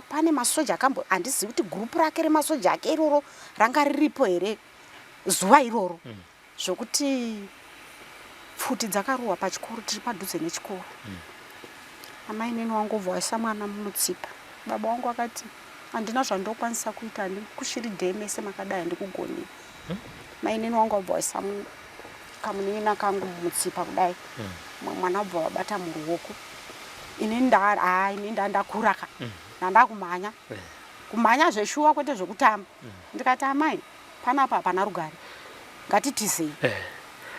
Speaker 6: pane masoja akambo handizivi kuti gurupu rake remasoja ake iroro ranga riripo here zuva iroro mm. Zvokuti pfuti dzakarohwa pachikoro tiri padhuze nechikoro mm. Amainini wangu obva waisa mwana mumutsipa. Baba wangu akati handina zvandokwanisa kuita, handikushiri dheme semakadai, handikugoni mm. Mainini wangu wabva waisa kamunin'ina kangu mumutsipa kudai mm. Mwana wabva wabata muruoko. Ini ini ndandakura ka mm. Ndandakumhanya mm. Kumhanya zveshuwa kwete zvekutamba mm. Ndikati amai panapa hapana rugare, ngatitizei eh.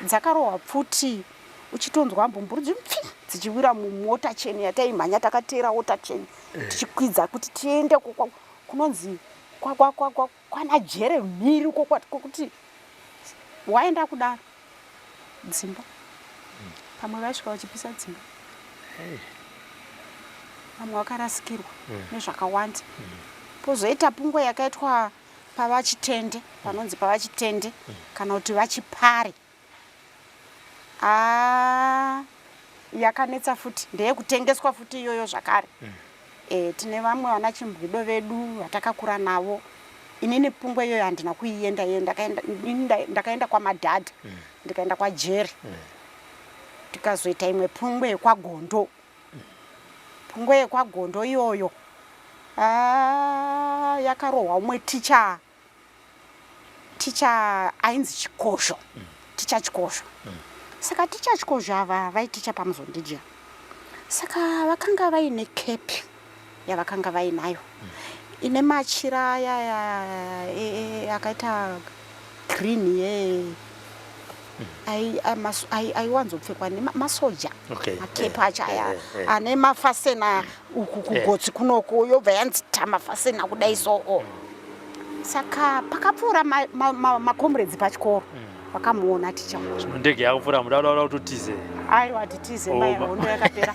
Speaker 6: Dzakarohwa pfuti uchitonzwa mbumburu dzipfi dzichiwira mumota cheni yataimhanya takateera wota cheni eh. Tichikwidza kuti tiende kunonzi kwana jere mhiri uko kwekuti waenda kudaro dzimba pamwe vaisvika vachipisa dzimba vamwe vakarasikirwa mm. Nezvakawanda mm. Pozoita pungwe yakaitwa pavachitende panonzi pavachitende mm. Kana kuti vachipare ah, yakanetsa futi ndeyekutengeswa futi iyoyo zvakare mm. E, tine vamwe vana chimbwido vedu vatakakura navo. Inini pungwe iyoyo handina kuienda iyoyo, ndakaenda, ndakaenda kwamadhadha mm. Ndikaenda kwajeri mm. Tikazoita imwe pungwe yekwagondo mm. Pungwe yekwagondo iyoyo ah, yakarohwa umwe ticha ticha ainzi Chikozho mm. Ticha Chikozho mm. Saka ticha Chikozho ava vaiticha paMuzondidya. Saka vakanga vaine kepi yavakanga vainayo mm. Ine machira aya e, e, akaita green ye aiwanzopfekwa nemasoja makepi acho aya eh, eh. Ane mafasena uku kugotsi kunoku yobva yanzi tamafasena kudai soo. Saka pakapfuura makomredzi pachikoro vakamuona ticha.
Speaker 5: Zvino ndege yakupfuura muda kuda kutotize.
Speaker 6: Aiwa titize mai hondo yakapera.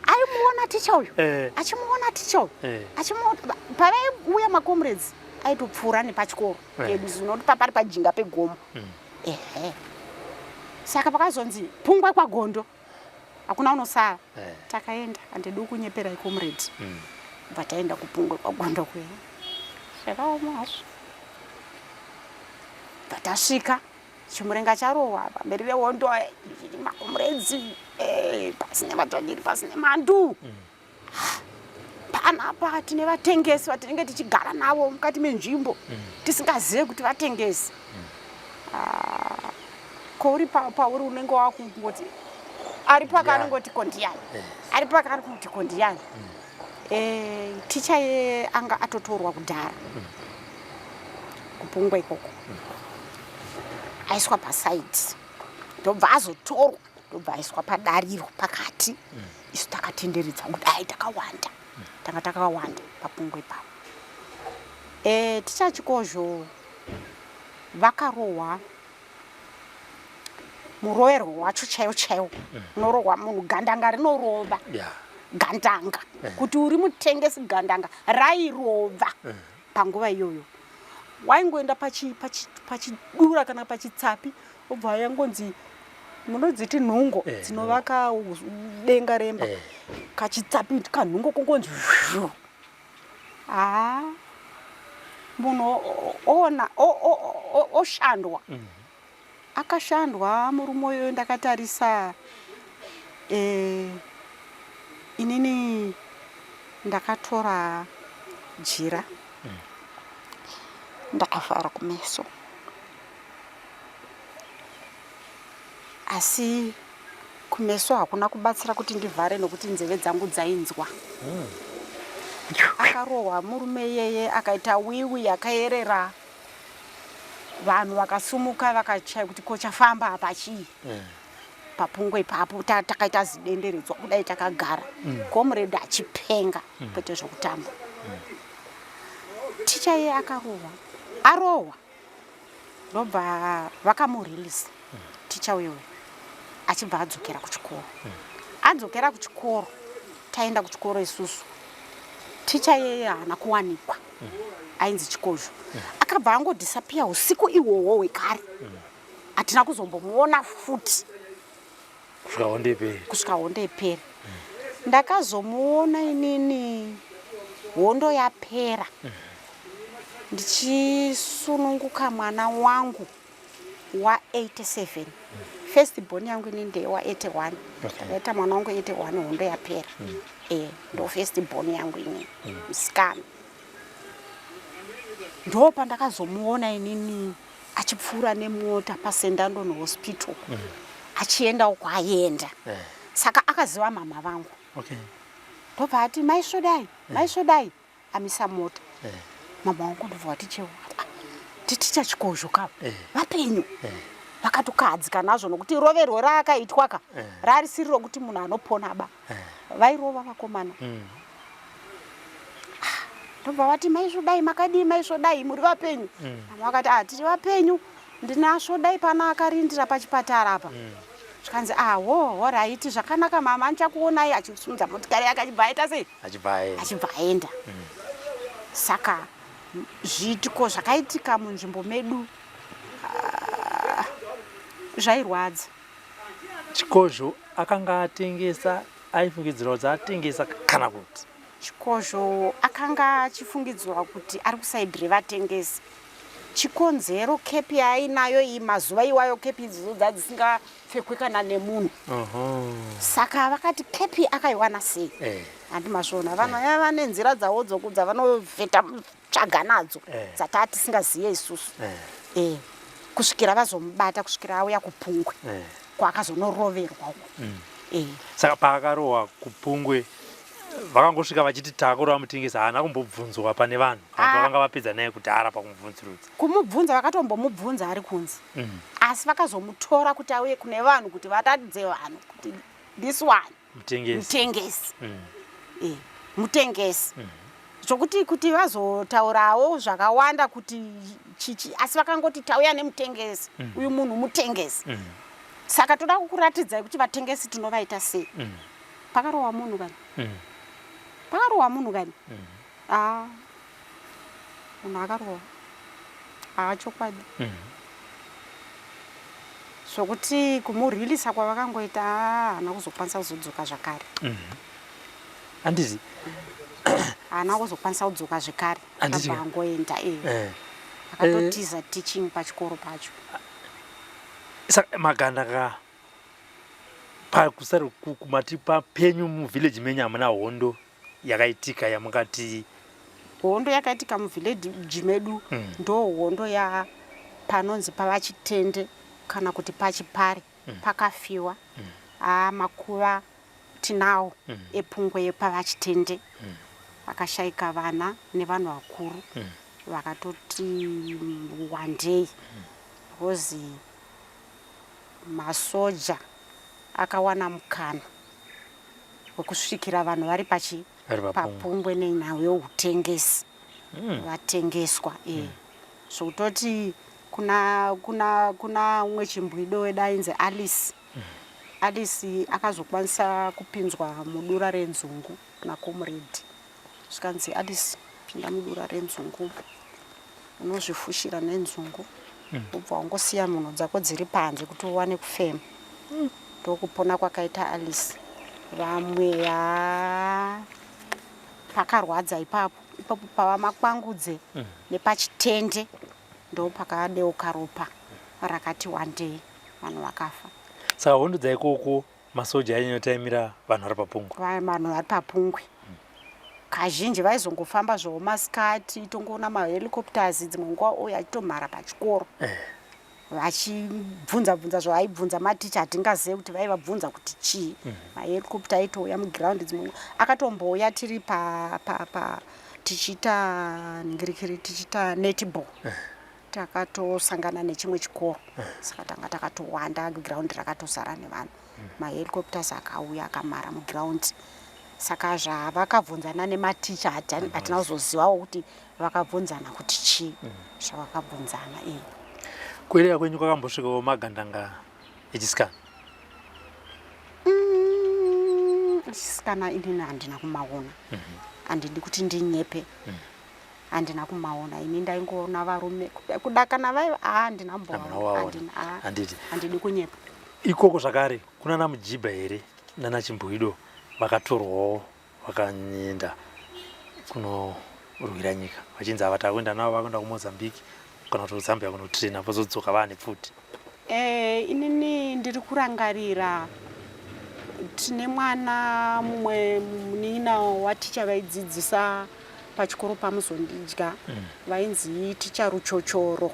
Speaker 6: Aimuona ticha uyu eh. Achimuona ticha uyu eh. Achimuona pavaiuya makomredzi aitopfuura nepachikoro pedu zinoti papari pajinga pegomo mm. Ehe saka pakazonzi pungwe kwagondo hakuna unosara eh. Takaenda handidi kunyeperai comrade mm. Bva taenda kupungwe kwagondo kuya zvakaoma hazvo. Bva tasvika chimurenga charohwa pamberi vehondo makomredzi eh, pasi nevatanyiri pasi nemandu mm. Panapa tine vatengesi vatinenge tichigara navo mukati menzvimbo tisingazive kuti vatengesi. Ah, ko uri pauri unenge wakungoti ari paka anongoti ko ndiyani, ari paka ari kuti ko ndiyani. Eh, ticha ye anga atotorwa kudhara kupungwa ikoko, aiswa pasaidi, ndobva azotorwa, ndobva aiswa padariro pakati. Isu takatenderedza kudai takawanda, tanga takawanda papungwe ipapo. Ticha Chikozho vakarohwa muroverwo wacho chaiwo chaiwo unorohwa munhu, gandanga rinorova. Gandanga kuti uri mutengesi, gandanga rairova. Panguva iyoyo waingoenda pachidura kana pachitsapi, obva yangonzi munodziti nhungo dzinovaka denga remba. Kachitsapi kanhungo kongonzi haa, munhu oona oshandwa. Akashandwa murume uyoyo ndakatarisa. Inini ndakatora jira, ndakavhara kumeso, asi kumeso hakuna kubatsira kuti ndivhare nokuti nzeve dzangu dzainzwa. Akarohwa murume iyeye, akaita wiwi akayerera. Vanhu vakasumuka vakachaya kuti ko chafamba apa chii papungwe ipapo. Takaita zidenderedzwa kudai takagara, comrade achipenga, kwete zvokutamba. Ticha iye akarohwa, arohwa ndobva vakamurelease ticha uyoyo, achibva adzokera kuchikoro. Adzokera kuchikoro, taenda kuchikoro isusu, ticha iyeye haana kuwanikwa. Ainzi Chikozho akabva angodisappear usiku ihwohwo hwekare. Hatina kuzombomuona futi
Speaker 5: kusvika hondo iperi.
Speaker 6: Kusvika hondo iperi. Ndakazomuona inini hondo yapera, ndichisununguka mwana wangu wa87. First born yangu ini ndewa 81. Ndakaita mwana wangu 81 hondo yapera. Ndo first born yangu ini, musikana. Ndo pandakazomuona inini achipfuura nemota paSt Andon Hospital, achiendawo kwaaienda. Saka akaziva mama vangu. Ndobva ati, "Maisvodai, maisvodai." Amisa mota, mama wangu ndobva vati, "Cheo, titicha Chikozho kava vapenyu." Vakatokahadzika nazvo nokuti roverwo raakaitwa ka rarisiri rokuti munhu anopona ba. Vairova vakomana. Ndobva vati, "Maisvodai, makadii maisvodai, muri vapenyu?" Mama vakati, "Ah, tiri vapenyu, ndinasvodai pana akarindira pachipatara apa." Zvikanzi, "Aho, alright, zvakanaka mama, ndichakuonai." Achisunza motikari yake achibva aita sei?
Speaker 5: Achibva aenda.
Speaker 6: Achibva aenda. Saka zviitiko zvakaitika munzvimbo medu, ah, zvairwadza.
Speaker 5: Chikozho akanga atengesa, aifungidzirwa kuti atengesa kana kuti?
Speaker 6: Chikozho akanga achifungidzirwa kuti ari kuside revatengesi. Chikonzero, kepi yaainayo iyi, mazuva iwayo kepi idzodzo dzadzisingapfekwe kana nemunhu. Saka vakati kepi akaiwana sei? Handi mazviona, vanhu vaya vane nzira dzavo dzavanovheta tsvaga nadzo dzataa tisingaziye isusu. Kusvikira vazomubata, kusvikira auya kupungwe kwaakazonoroverwa uko.
Speaker 5: Saka paakarohwa kupungwe, vakangosvika vachiti takurova mutengesi, haana kumbobvunzwa pane vanhu kana kuti vakanga vapedza naye kudhara pakumubvunzurudza?
Speaker 6: Kumubvunza vakatombomubvunza ari kunze, asi vakazomutora kuti auye kune vanhu kuti varatidze vanhu kuti this one
Speaker 5: mutengesi.
Speaker 6: Mutengesi. Mutengesi, zvokuti kuti vazotaurawo zvakawanda kuti chichi, asi vakangoti tauya nemutengesi uyu, munhu mutengesi, saka toda kukuratidzai kuti vatengesi tinovaita sei. Pakarohwa munhu kani, pakarohwa munhu kani. Ah, munhu akarohwa haa, chokwadi. Zvokuti kumureleasa kwavakangoita, haana kuzokwanisa kuzodzoka zvakare.
Speaker 5: Handiti?
Speaker 6: Haana kuzokwanisa kudzoka zvekare.
Speaker 5: Handiti?
Speaker 6: Akabva angoenda e. Akatotiza teaching pachikoro pacho.
Speaker 5: Saka maganda ka pakusari kumati papenyu muvillage menyu hamuna hondo? yakaitika yamungati?
Speaker 6: Hondo yakaitika muvhileji medu ndo hondo ya panonzi paVaChitende kana kuti paChipare. Pakafiwa. Aa, makuva tinawo epungwe yepaVaChitende. Pakashaika vana nevanhu vakuru vakatoti wandei, because masoja akawana mukana wekusvikira vanhu vari pachi
Speaker 5: Vari papungwe.
Speaker 6: Papungwe nenhau youtengesi. Vatengeswa e zvokutoti kuna umwe chimbwido wedu ainzi Alice. Alice akazokwanisa kupinzwa mudura renzungu nacomrade. Zvikanzi, "Alice, pinda mudura renzungu, unozvifushira nenzungu, ubva wangosiya mhuno dzako dziri panze kuti uwane kufema." Ndokupona kwakaita Alice. Vamwe ha, pakarwadza ipapo. Ipapo pava Makwangudze nepaChitende ndo pakadeuka ropa rakati wandei, vanhu vakafa.
Speaker 5: Saka hondo dzaikoko masoja ainyanyotaimira vanhu vari papungwe?
Speaker 6: Vanhu vari papungwe kazhinji vaizongofamba zvavo masikati, tongoona mahelicopters dzimwe nguva ouya achitomhara pachikoro vachibvunza bvunza zvavaibvunza maticha. Hatingazive kuti vaivabvunza kuti chii. Mahelicopter aitouya mugiraundi dzimwe nguva, akatombouya tiri pa, pa, pa tichiita nhingirikiri, tichiita netball. Takatosangana nechimwe chikoro, saka tanga takatowanda, giraundi rakatozara nevanhu. Mahelicopters akauya akamhara mugiraundi, saka zvavakabvunzana nematicha hatina kuzozivawo kuti vakabvunzana kuti chii zvavakabvunzana e.
Speaker 5: Kuerera kwenyu kwakambosvikawo magandanga echisikana?
Speaker 6: Echisikana inini handina kumaona. Handidi kuti ndinyepe, handina kumaona ini. Ndaingoona varume kuda kana vaiva, handina
Speaker 5: Hamuna
Speaker 6: mbovaona.
Speaker 5: waona.
Speaker 6: Handina, ah,
Speaker 5: Handiti.
Speaker 6: Handidi kunyepa.
Speaker 5: Ikoko zvakare kuna naMujibha here nana Chimbwido vakatorwawo vakaenda kunorwira nyika, vachinzi ava takuenda navo, vakuenda kuMozambique kana kuti kuZambia kunotraina, vozodzoka vaane pfuti?
Speaker 6: Inini ndiri kurangarira tine mwana mumwe, munin'ina waticha vaidzidzisa pachikoro paMuzondidya, vainzi Ticha Ruchochoro.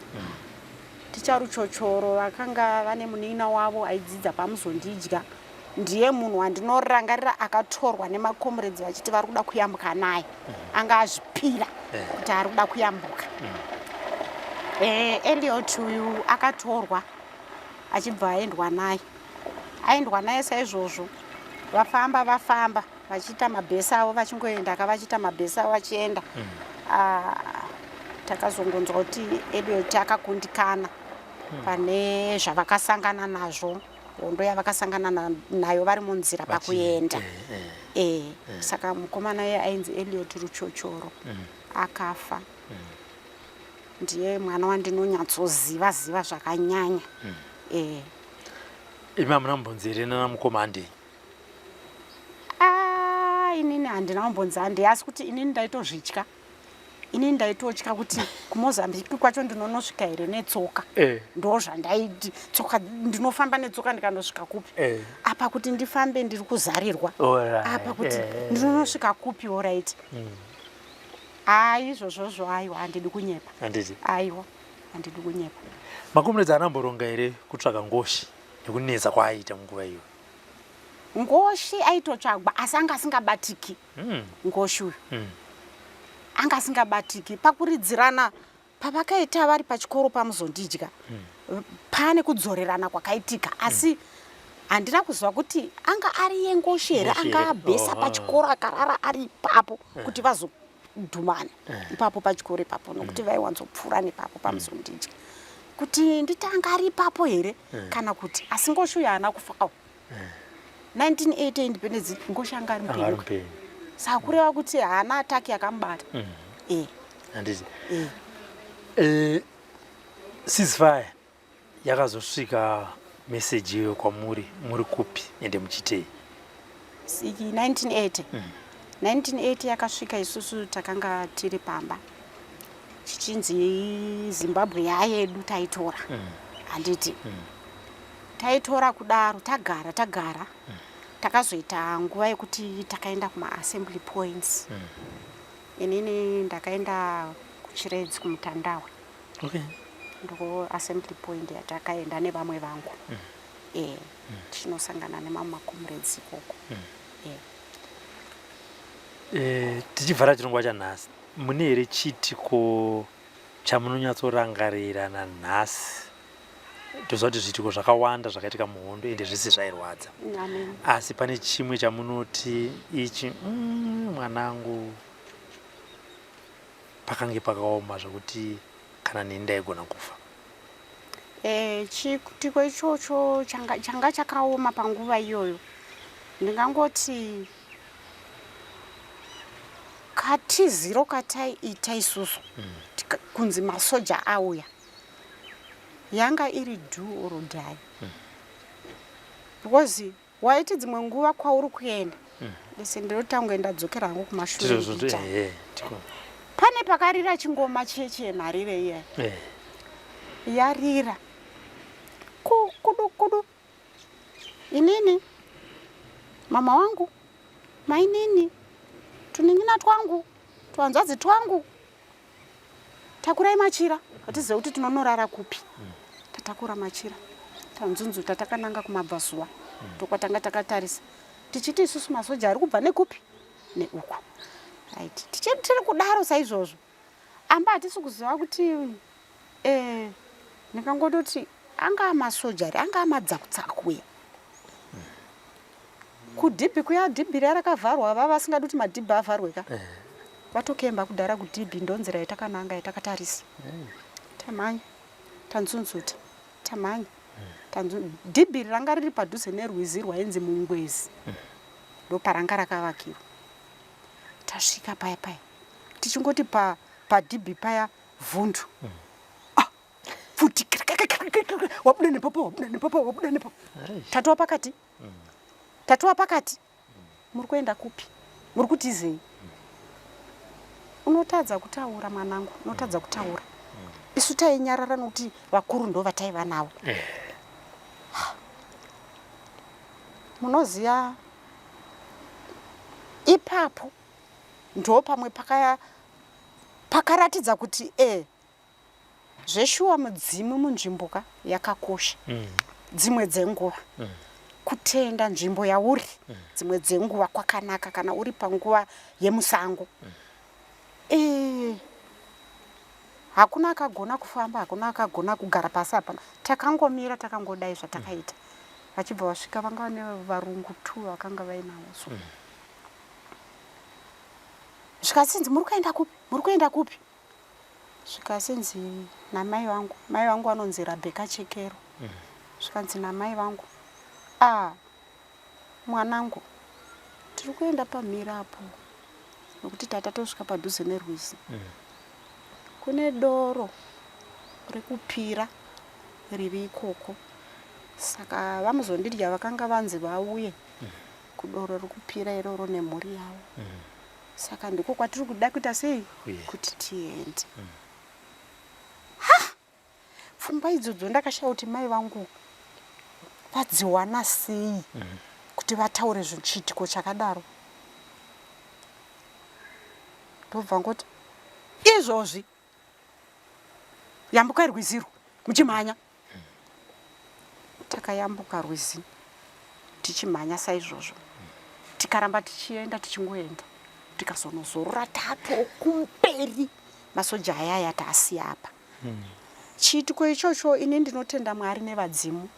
Speaker 6: Ticha Ruchochoro vakanga vane munin'ina wavo aidzidza paMuzondidya. Ndiye munhu wandinorangarira akatorwa nemacomrades vachiti vari kuda kuyambuka naye. Anga azvipira kuti ari kuda kuyambuka. Eliot uyu akatorwa achibva aendwa naye. Aendwa naye saizvozvo, vafamba vafamba vachiita mabhesi avo, vachingoenda ka, vachiita mabhesi avo vachienda. Ah, takazongonzwa kuti Eliot akakundikana pane zvavakasangana nazvo, hondo yavakasangana nayo vari munzira pakuenda. Saka mukomana iye ainzi Eliot Ruchochoro akafa. Ndiye mwana wandinonyatsoziva ziva zvakanyanya.
Speaker 5: Imi hamuna mbonzi here nana mukoma handei?
Speaker 6: Ah, inini handina kumbonzi handei, asi kuti inini ndaitozvitya. Inini ndaitotya kuti kuMozambique kwacho ndinonosvika here netsoka. Ndo zvandaiti, tsoka, ndinofamba netsoka ndikandosvika kupi? Apa kuti ndifambe ndiri kuzarirwa. Apa kuti ndinonosvika kupi? Alright, hai, izvozvozvo aiwa, handidi kunyepa.
Speaker 5: Handiti.
Speaker 6: Aiwa, handidi kunyepa.
Speaker 5: Macomrades anamboronga here kutsvaga Ngoshi nekunetsa kwaaiita munguva iyo?
Speaker 6: Ngoshi aitotsvagwa, asi anga asingabatiki. Ngoshi uyu anga asingabatiki. Pakuridzirana pavakaita vari pachikoro paMuzondidya, pane kudzorerana kwakaitika, asi handina kuziva kuti anga ari yeNgoshi here.
Speaker 5: Ngoshi
Speaker 6: Anga
Speaker 5: here?
Speaker 6: abhesa pachikoro akarara ari ipapo kuti vazodhumana ipapo pachikoro ipapo, nokuti vaiwanzopfuura nepapo paMuzondidya. Kuti nditi anga ari ipapo here kana kuti, asi Ngoshi uyu haana kufawo. 1980 independence, Ngoshi anga ari
Speaker 5: Anga ari
Speaker 6: mupenyu.
Speaker 5: Mupenyu.
Speaker 6: Saka kureva kuti haana attack yakamubata.
Speaker 5: Handiti.
Speaker 6: E.
Speaker 5: Ceasefire yakazosvika meseji iyoyo kwamuri muri kupi ende muchitei?
Speaker 6: Siki 1980, 1980 yakasvika, isusu takanga tiri pamba, chichinzi Zimbabwe yayedu, taitora. Handiti taitora kudaro, tagara tagara. Takazoita nguva yekuti takaenda kumaassembly points. Inini ndakaenda kuChiredzi kuMutandawe.
Speaker 5: Okay.
Speaker 6: Ndiko assembly point yatakaenda nevamwe vangu. Eh, tichinosangana nemamwe macomrades ikoko. Eh.
Speaker 5: Eh, tichivhara chirongwa chanhasi, mune here chiitiko chamunonyatsorangarira nanhasi? Toziva kuti zviitiko zvakawanda zvakaitika muhondo ende zvese zvairwadza.
Speaker 6: Amen.
Speaker 5: Asi pane chimwe chamunoti ichi mwanangu pakange pakaoma zvekuti kana neni ndaigona kufa?
Speaker 6: Eh, chiitiko ichocho changa, changa chakaoma panguva iyoyo ndingangoti katiziro kataiita isusu kunzi masoja auya yanga iri do or die because waiti dzimwe nguva kwauri kuenda ese ndinotange ndadzokera hangu kumashure
Speaker 5: Ndizvozvo
Speaker 6: ndichita.
Speaker 5: ehe, ndiko.
Speaker 6: Pane pakarira chingoma chechenharire iya yarira kudu kudu, inini mama wangu, mainini, tunin'ina twangu, tuhanzvadzi twangu, takurai machira, hatizive kuti tinonorara kupi. Tatakura machira, tanzunzuta takananga kumabvazuva, ndokwatanga takatarisa tichiti isusu masoja ari kubva nekupi neuku. Right, tiri kudaro saizvozvo, amba hatisi kuziva kuti ndingangototi anga masoja here, anga madzakutsaku ya kudhibhi kuya, dhibhi riya rakavharwa, vava vasingadi kuti madhibhi avharwe ka, vatokemba kudhara kudhibhi, ndonzira yatakananga yatakatarisa. Tamhanya, tanzunzuta, tamhanya, dhibhi iri ranga riri padhuze nerwizi rwainzi Mungwezi, ndoparanga rakavakirwa. Tasvika paya paya, tichingoti padhibhi paya vhundu, pfuti, wabuda nepapo, wabuda nepapo, wabuda nepapo, tatova pakati, tatova pakati. Muri kuenda kupi? Muri kutizei? Unotadza kutaura mwanangu, unotadza kutaura. Isu tainyarara nokuti vakuru ndo vataiva navo. Munoziva, ipapo ndo pamwe pakaratidza kuti zveshuwa mudzimu munzvimbo ka yakakosha. Dzimwe dzenguva kutenda nzvimbo yauri, dzimwe dzenguva kwakanaka kana uri panguva yemusango. Hakuna akagona kufamba, hakuna akagona kugara pasi, hapana. Takangomira takangodai zvatakaita. Vachibva vasvika vanga vane varungu 2 vakanga vainavo so. Zvikasinzi muri kuenda kupi? Muri kuenda kupi? Zvikasinzi namai vangu, mai vangu vanonzi Rabheka Chekero. Zvikanzi namai vangu, mwanangu, tiri kuenda pamhiri apo nokuti tatatosvika padhuze nerwizi. Kune doro rekupira riri ikoko, saka vaMuzondidya vakanga vanzi vauye kudoro rekupira iroro nemhuri yavo. Saka ndiko kwatiri kuda kuita sei kuti tiende. Ha, pfungwa idzodzo ndakashaya kuti mai vangu vadziwana sei kuti vataure chiitiko chakadaro. Ndobva ngoti izvozvi yambukai rwizi rwo muchimhanya. Takayambuka rwizi tichimhanya saizvozvo, tikaramba tichienda tichingoenda, tikazonozorora tato kumberi masoja aya aya taasiya apa. Chiitiko ichocho ini ndinotenda Mwari nevadzimu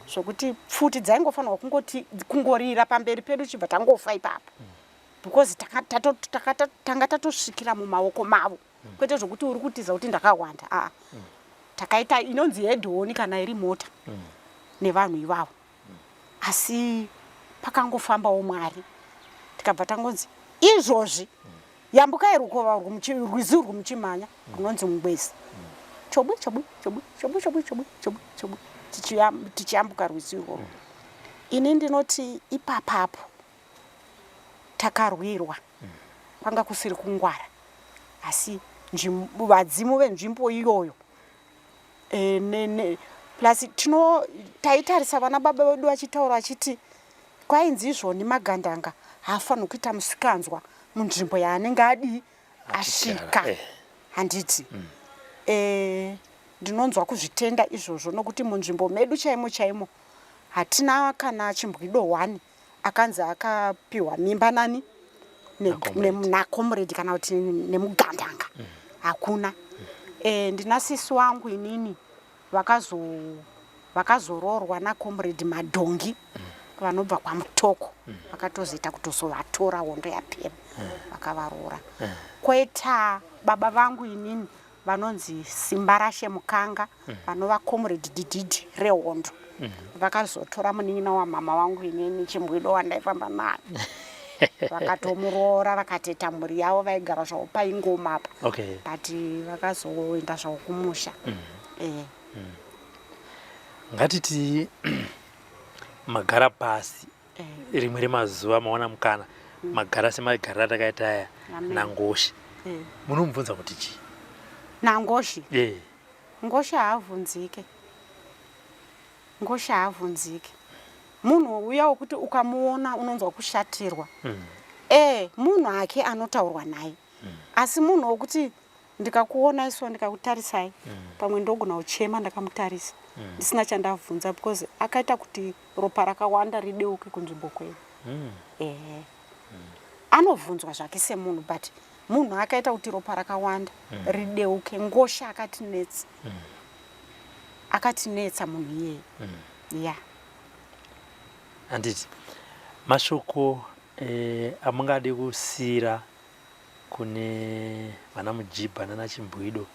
Speaker 6: zvokuti pfuti dzaingofanirwa kungoti kungorira pamberi pedu chibva tangofa ipapo, because tanga tatosvikira mumaoko mavo, kwete zvokuti uri kutiza kuti ndakawanda. Aa, takaita inonzi head-on kana iri mota nevanhu ivavo, asi pakangofambawo Mwari, tikabva tangonzi izvozvi yambukai rukova rwizi urwu muchimhanya, runonzi Mungwezi. Chobwe chobwe chobwe chobwe chobwe chobwe chobwe chobwe, tichiyambuka rwizi irworwo. Ini ndinoti ipapapo takarwirwa, kwanga kusiri kungwara, asi vadzimu venzvimbo iyoyo plus tino taitarisa vana baba vedu vachitaura vachiti Kwainzi izvoni magandanga haafanirwi kuita musikanzwa munzvimbo yaanenge adii asvika
Speaker 5: eh.
Speaker 6: Handiti ndinonzwa kuzvitenda izvozvo nokuti munzvimbo medu chaimo chaimo hatina kana chimbwido one akanzi akapiwa mimba nani nakomredi kana kuti nemugandanga. Hakuna. Ndina sisi wangu inini vakazoroorwa nakomredi Madhongi vanobva kwaMutoko. Vakatozoita kutozovatora hondo yapera, vakavaroora. Kwoita baba vangu inini vanonzi Simbarashe Mukanga, vanova comrade dididi rehondo. Vakazotora munin'ina wamama wangu inini chimbwido wandaifamba naye, vakatomuroora, vakatoita mhuri yavo, vaigara zvavo paingoma apa. But vakazoenda zvavo kumusha.
Speaker 5: Ngatiti magara pasi rimwe remazuva, maona mukana, magara semagariro atakaita aya naNgoshi, munomubvunza kuti chii?
Speaker 6: NaNgoshi? Ngoshi haabvunzike. Ngoshi haabvunzike. Munhu uya wekuti ukamuona unonzwa kushatirwa. Munhu hake anotaurwa naye, asi munhu wokuti ndikakuona iso ndikakutarisai, pamwe ndogona kuchema ndakamutarisa ndisina chandabvunza, because akaita kuti ropa rakawanda rideuke kunzvimbo kwedu. Ehe, anovhunzwa zvake semunhu, but munhu akaita kuti ropa rakawanda rideuke. Ngosha akatinetsa, akatinetsa munhu iyeye, ya.
Speaker 5: Handiti mashoko amungade kusiyira kune vana Mujibha nana Chimbwido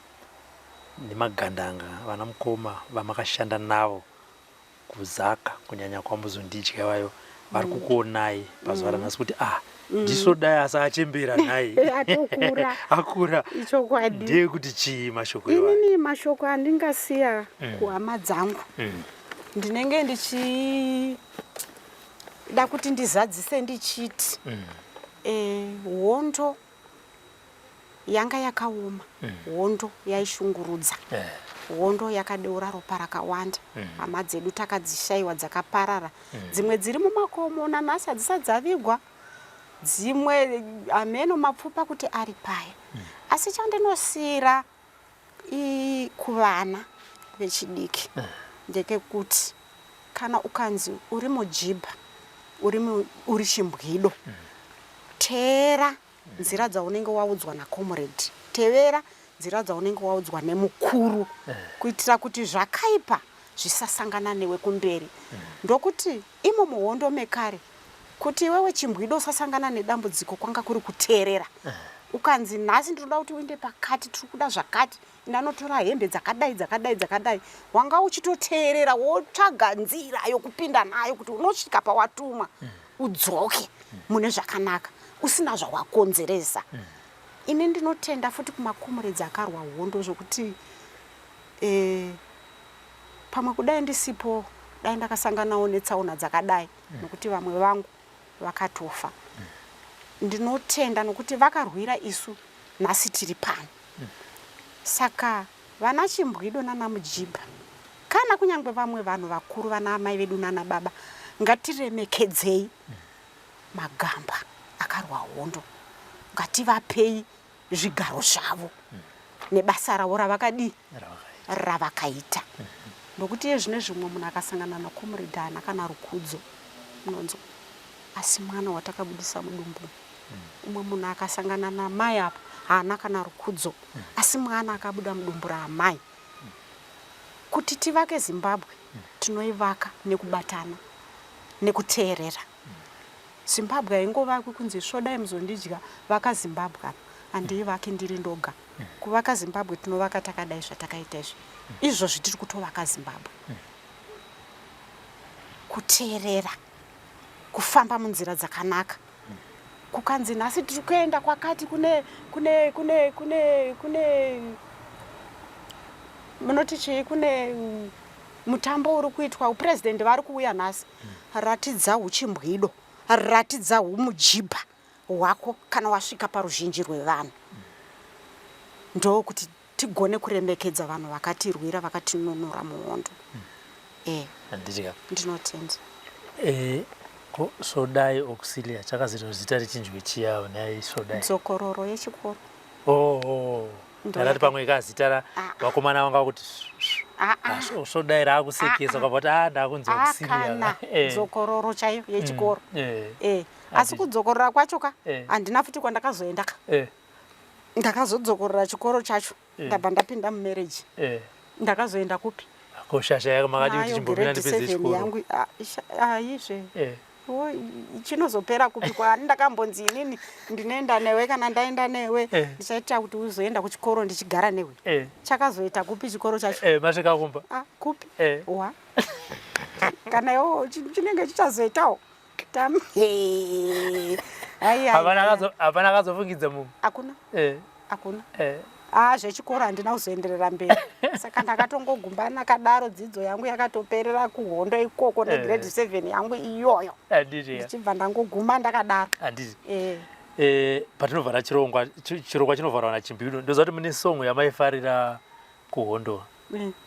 Speaker 5: nemagandanga, vana mukoma vamakashanda navo kuZaka, kunyanya kwaMuzondidya vayo vari kukuonai pazuva ranhasi kuti ah, ndiso dai asi achembera nhai?
Speaker 6: Atokura.
Speaker 5: Akura.
Speaker 6: Ichokwadi.
Speaker 5: Ndeyekuti chii mashoko iwayo?
Speaker 6: Inini mashoko andingasiya kuhama dzangu, ndinenge ndichida kuti ndizadzise ndichiti hondo yanga yakaoma, hondo yaishungurudza, hondo yakadeura ropa rakawanda. Hama dzedu takadzishayiwa, dzakaparara, dzimwe dziri mumakomo nanhasi hadzisati dzavigwa, dzimwe hameno mapfupa kuti ari paya. Asi chandinosiyira kuvana vechidiki ndekekuti kana ukanzi uri mujibha, uri chimbwido, teera nzira dzaunenge waudzwa nacomrade, tevera nzira dzaunenge waudzwa nemukuru, kuitira kuti zvakaipa zvisasangana newe kumberi. Ndokuti imo muhondo mekare, kuti iwewe chimbwido usasangana nedambudziko, kwanga kuri kuteerera. Ukanzi nhasi ndinoda kuti uinde pakati, tiri kuda zvakati, ndanotora hembe dzakadai dzakadai dzakadai, wanga uchitoteerera, wotsvaga nzira yokupinda nayo kuti unosvika pawatumwa, udzoke mune zvakanaka usina zvawakonzeresa. Ini ndinotenda futi kumakomuredzi akarwa hondo, zvokuti pamwe kudai ndisipo dai ndakasanganawo netsaona dzakadai, nokuti vamwe vangu vakatofa. Ndinotenda nokuti vakarwira isu, nhasi tiri pano. Saka vana Chimbwido nana Mujibha, kana kunyange vamwe vanhu vakuru, vana amai vedu nana baba, ngatiremekedzei magamba akarwa hondo, ngativapei zvigaro zvavo nebasa ravo ravakadii, ravakaita. Nokuti iye zvine zvimwe munhu akasangana nacomrade haana kana rukudzo munonzwa, asi mwana watakabudisa mudumbu. Umwe munhu akasangana namai apa haana kana rukudzo, asi mwana akabuda mudumbu raamai. Kuti tivake Zimbabwe, tinoivaka nekubatana nekuteerera. Zimbabwe haingovakwi kunzi svodai muzondidya, vaka Zimbabwe apa. Handiivaki ndiri ndoga. Kuvaka Zimbabwe tinovaka takadai zvatakaita izvi. Izvozvi tiri kutovaka Zimbabwe. Kuteerera, kufamba munzira dzakanaka. Kukanzi nhasi tiri kuenda kwakati, kune kune kune kune kune munoti chii, kune mutambo uri kuitwa, purezidendi vari kuuya nhasi, ratidza uchimbwido, ratidza umujibha hwako kana wasvika paruzhinji rwevanhu. Ndokuti tigone kuremekedza vanhu vakatirwira, vakatinunura muhondo.
Speaker 5: Handitika?
Speaker 6: Ndinotenda.
Speaker 5: Ko Sodai Auxilia chakazoita kuti zita richinjwe chiyawo nhai Sodai?
Speaker 6: Dzokororo yechikoro.
Speaker 5: Oh, oh. Ndakati pamwe kazita ra
Speaker 6: Ah, ah.
Speaker 5: vakomana vanga kuti
Speaker 6: Ah, ah.
Speaker 5: Sodai raakusekesa ukabva kuti ah ndakunzi Auxilia.
Speaker 6: Akana dzokororo chaiyo yechikoro. Eh, asi
Speaker 5: Handiti.
Speaker 6: kudzokorora kwacho ka handina futi kwandakazoenda ka. Ndakazodzokorora chikoro chacho ndabva ndapinda mumarriage. Ndakazoenda kupi?
Speaker 5: Ko shasha yako makadii kuti
Speaker 6: Nayo
Speaker 5: chimbomira
Speaker 6: grade
Speaker 5: ndipedze
Speaker 6: 7
Speaker 5: chikoro?
Speaker 6: yangu aizve. Chinozopera kupi kwaani ndakambonzi inini ndinoenda newe kana ndaenda newe ndichaita kuti uzoenda kuchikoro ndichigara newe. Chakazoita kupi chikoro chacho?
Speaker 5: Masvika kumba.
Speaker 6: Ah, kupi? Wa. Kana iwo chinenge chichazoitawo. Tam. Hey. Ai, ai,
Speaker 5: Hapana
Speaker 6: ai.
Speaker 5: hapana akazofungidza mumwe.
Speaker 6: Hakuna. Hakuna. Ah, zvechikoro handina kuzoenderera mberi. Saka ndakatongogumbana kadaro, dzidzo yangu yakatoperera kuhondo ikoko negrade 7 yangu iyoyo.
Speaker 5: Handiti ya.
Speaker 6: Ndichibva ndangoguma ndakadaro.
Speaker 5: Handiti.
Speaker 6: Eh.
Speaker 5: Patinovhara chirongwa, chirongwa chinovharwa naChimbwido, ndoziva kuti mune song yamaifarira kuhondo.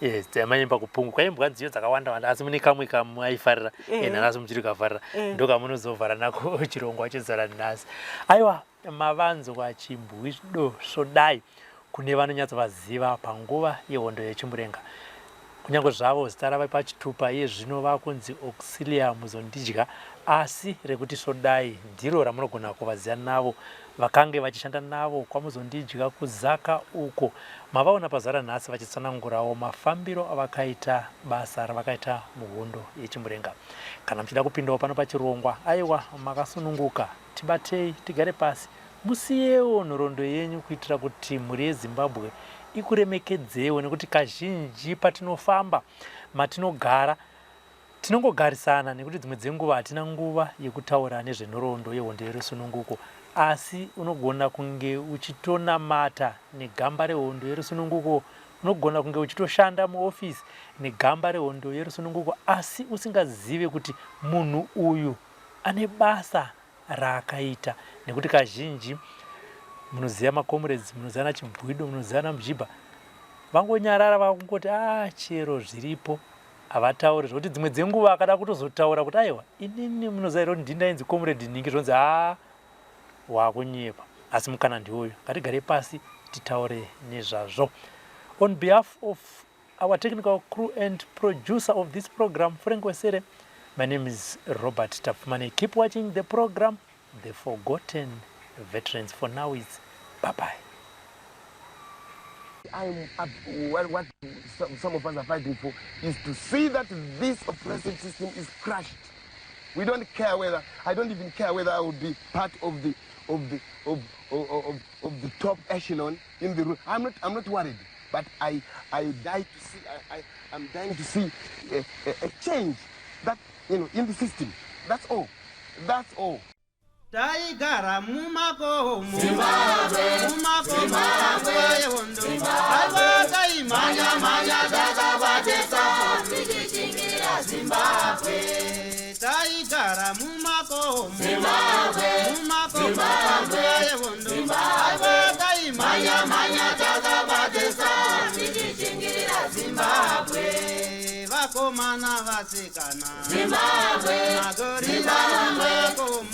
Speaker 5: Yes, yamaiimba kupungu. Kwaimbwa nziyo dzakawanda wanda, asi mune kamwe kamaifarira. Nanhasi muchiri kukafarira. Ndokamunozovhara nako chirongwa chezara nhasi. Aiwa, mavanzwa Chimbwido Sodai kune vanonyatsovaziva panguva yehondo yeChimurenga. Kunyange zvavo zita rava pachitupa iye zvino vakunzi Auxilia Muzondidya, asi rekuti Sodai ndiro ramunogona kuvaziva navo vakange vachishanda navo kwaMuzondidya kuZaka uko. Mavaona pazara nhasi vachitsanangurawo mafambiro avakaita basa ravakaita muhondo yeChimurenga. Kana muchida kupindawo pano pachirongwa, aiwa, makasununguka, tibatei tigare pasi, musiyewo nhoroondo yenyu kuitira kuti mhuri yeZimbabwe ikuremekedzewo, nekuti kazhinji patinofamba matinogara tinongogarisana, nekuti dzimwe dzenguva hatina nguva yekutaura nezvenhoroondo yehondo yerusununguko. Asi unogona kunge uchitonamata negamba rehondo yerusununguko, unogona kunge uchitoshanda muofisi negamba rehondo yerusununguko, asi usingazive kuti munhu uyu ane basa raakaita, nekuti kazhinji munoziva macomrades, munoziva naChimbwido, munoziva naMujibha, vangonyarara, vakungoti a chero zviripo, havatauri. Zvokuti dzimwe dzenguva akada kutozotaura kuti aiwa, inini munoziva here kuti ndindainzi comrade ningi, zvonzi ha, wakunyepa. Asi mukana ndiuyu, ngatigare pasi titaure nezvazvo. On behalf of our technical crew and producer of this program, Frank Wesere, my name is Robert Tapfumane. Keep watching the program, The Forgotten Veterans. For now, it's bye bye.
Speaker 1: I'm what some of us are fighting for is to see that this oppressive system is crushed. We don't care whether, I don't even care whether I will be part of the top echelon in the room. I'm not worried, but I die to see, I'm dying to see a change in the system. That's all. That's all.
Speaker 2: Taigara mumakomo, mumakomo nguva yehondo. Aiwa, taimhanya-mhanya takabatisa
Speaker 3: tichishingirira Zimbabwe.
Speaker 2: Taigara mumakomo, mumakomo nguva yehondo. Aiwa, taimhanya-mhanya
Speaker 3: takabatisa tichishingirira Zimbabwe.
Speaker 2: Vakomana, vasikana,
Speaker 3: Zimbabwe,
Speaker 2: magorila mumakomo.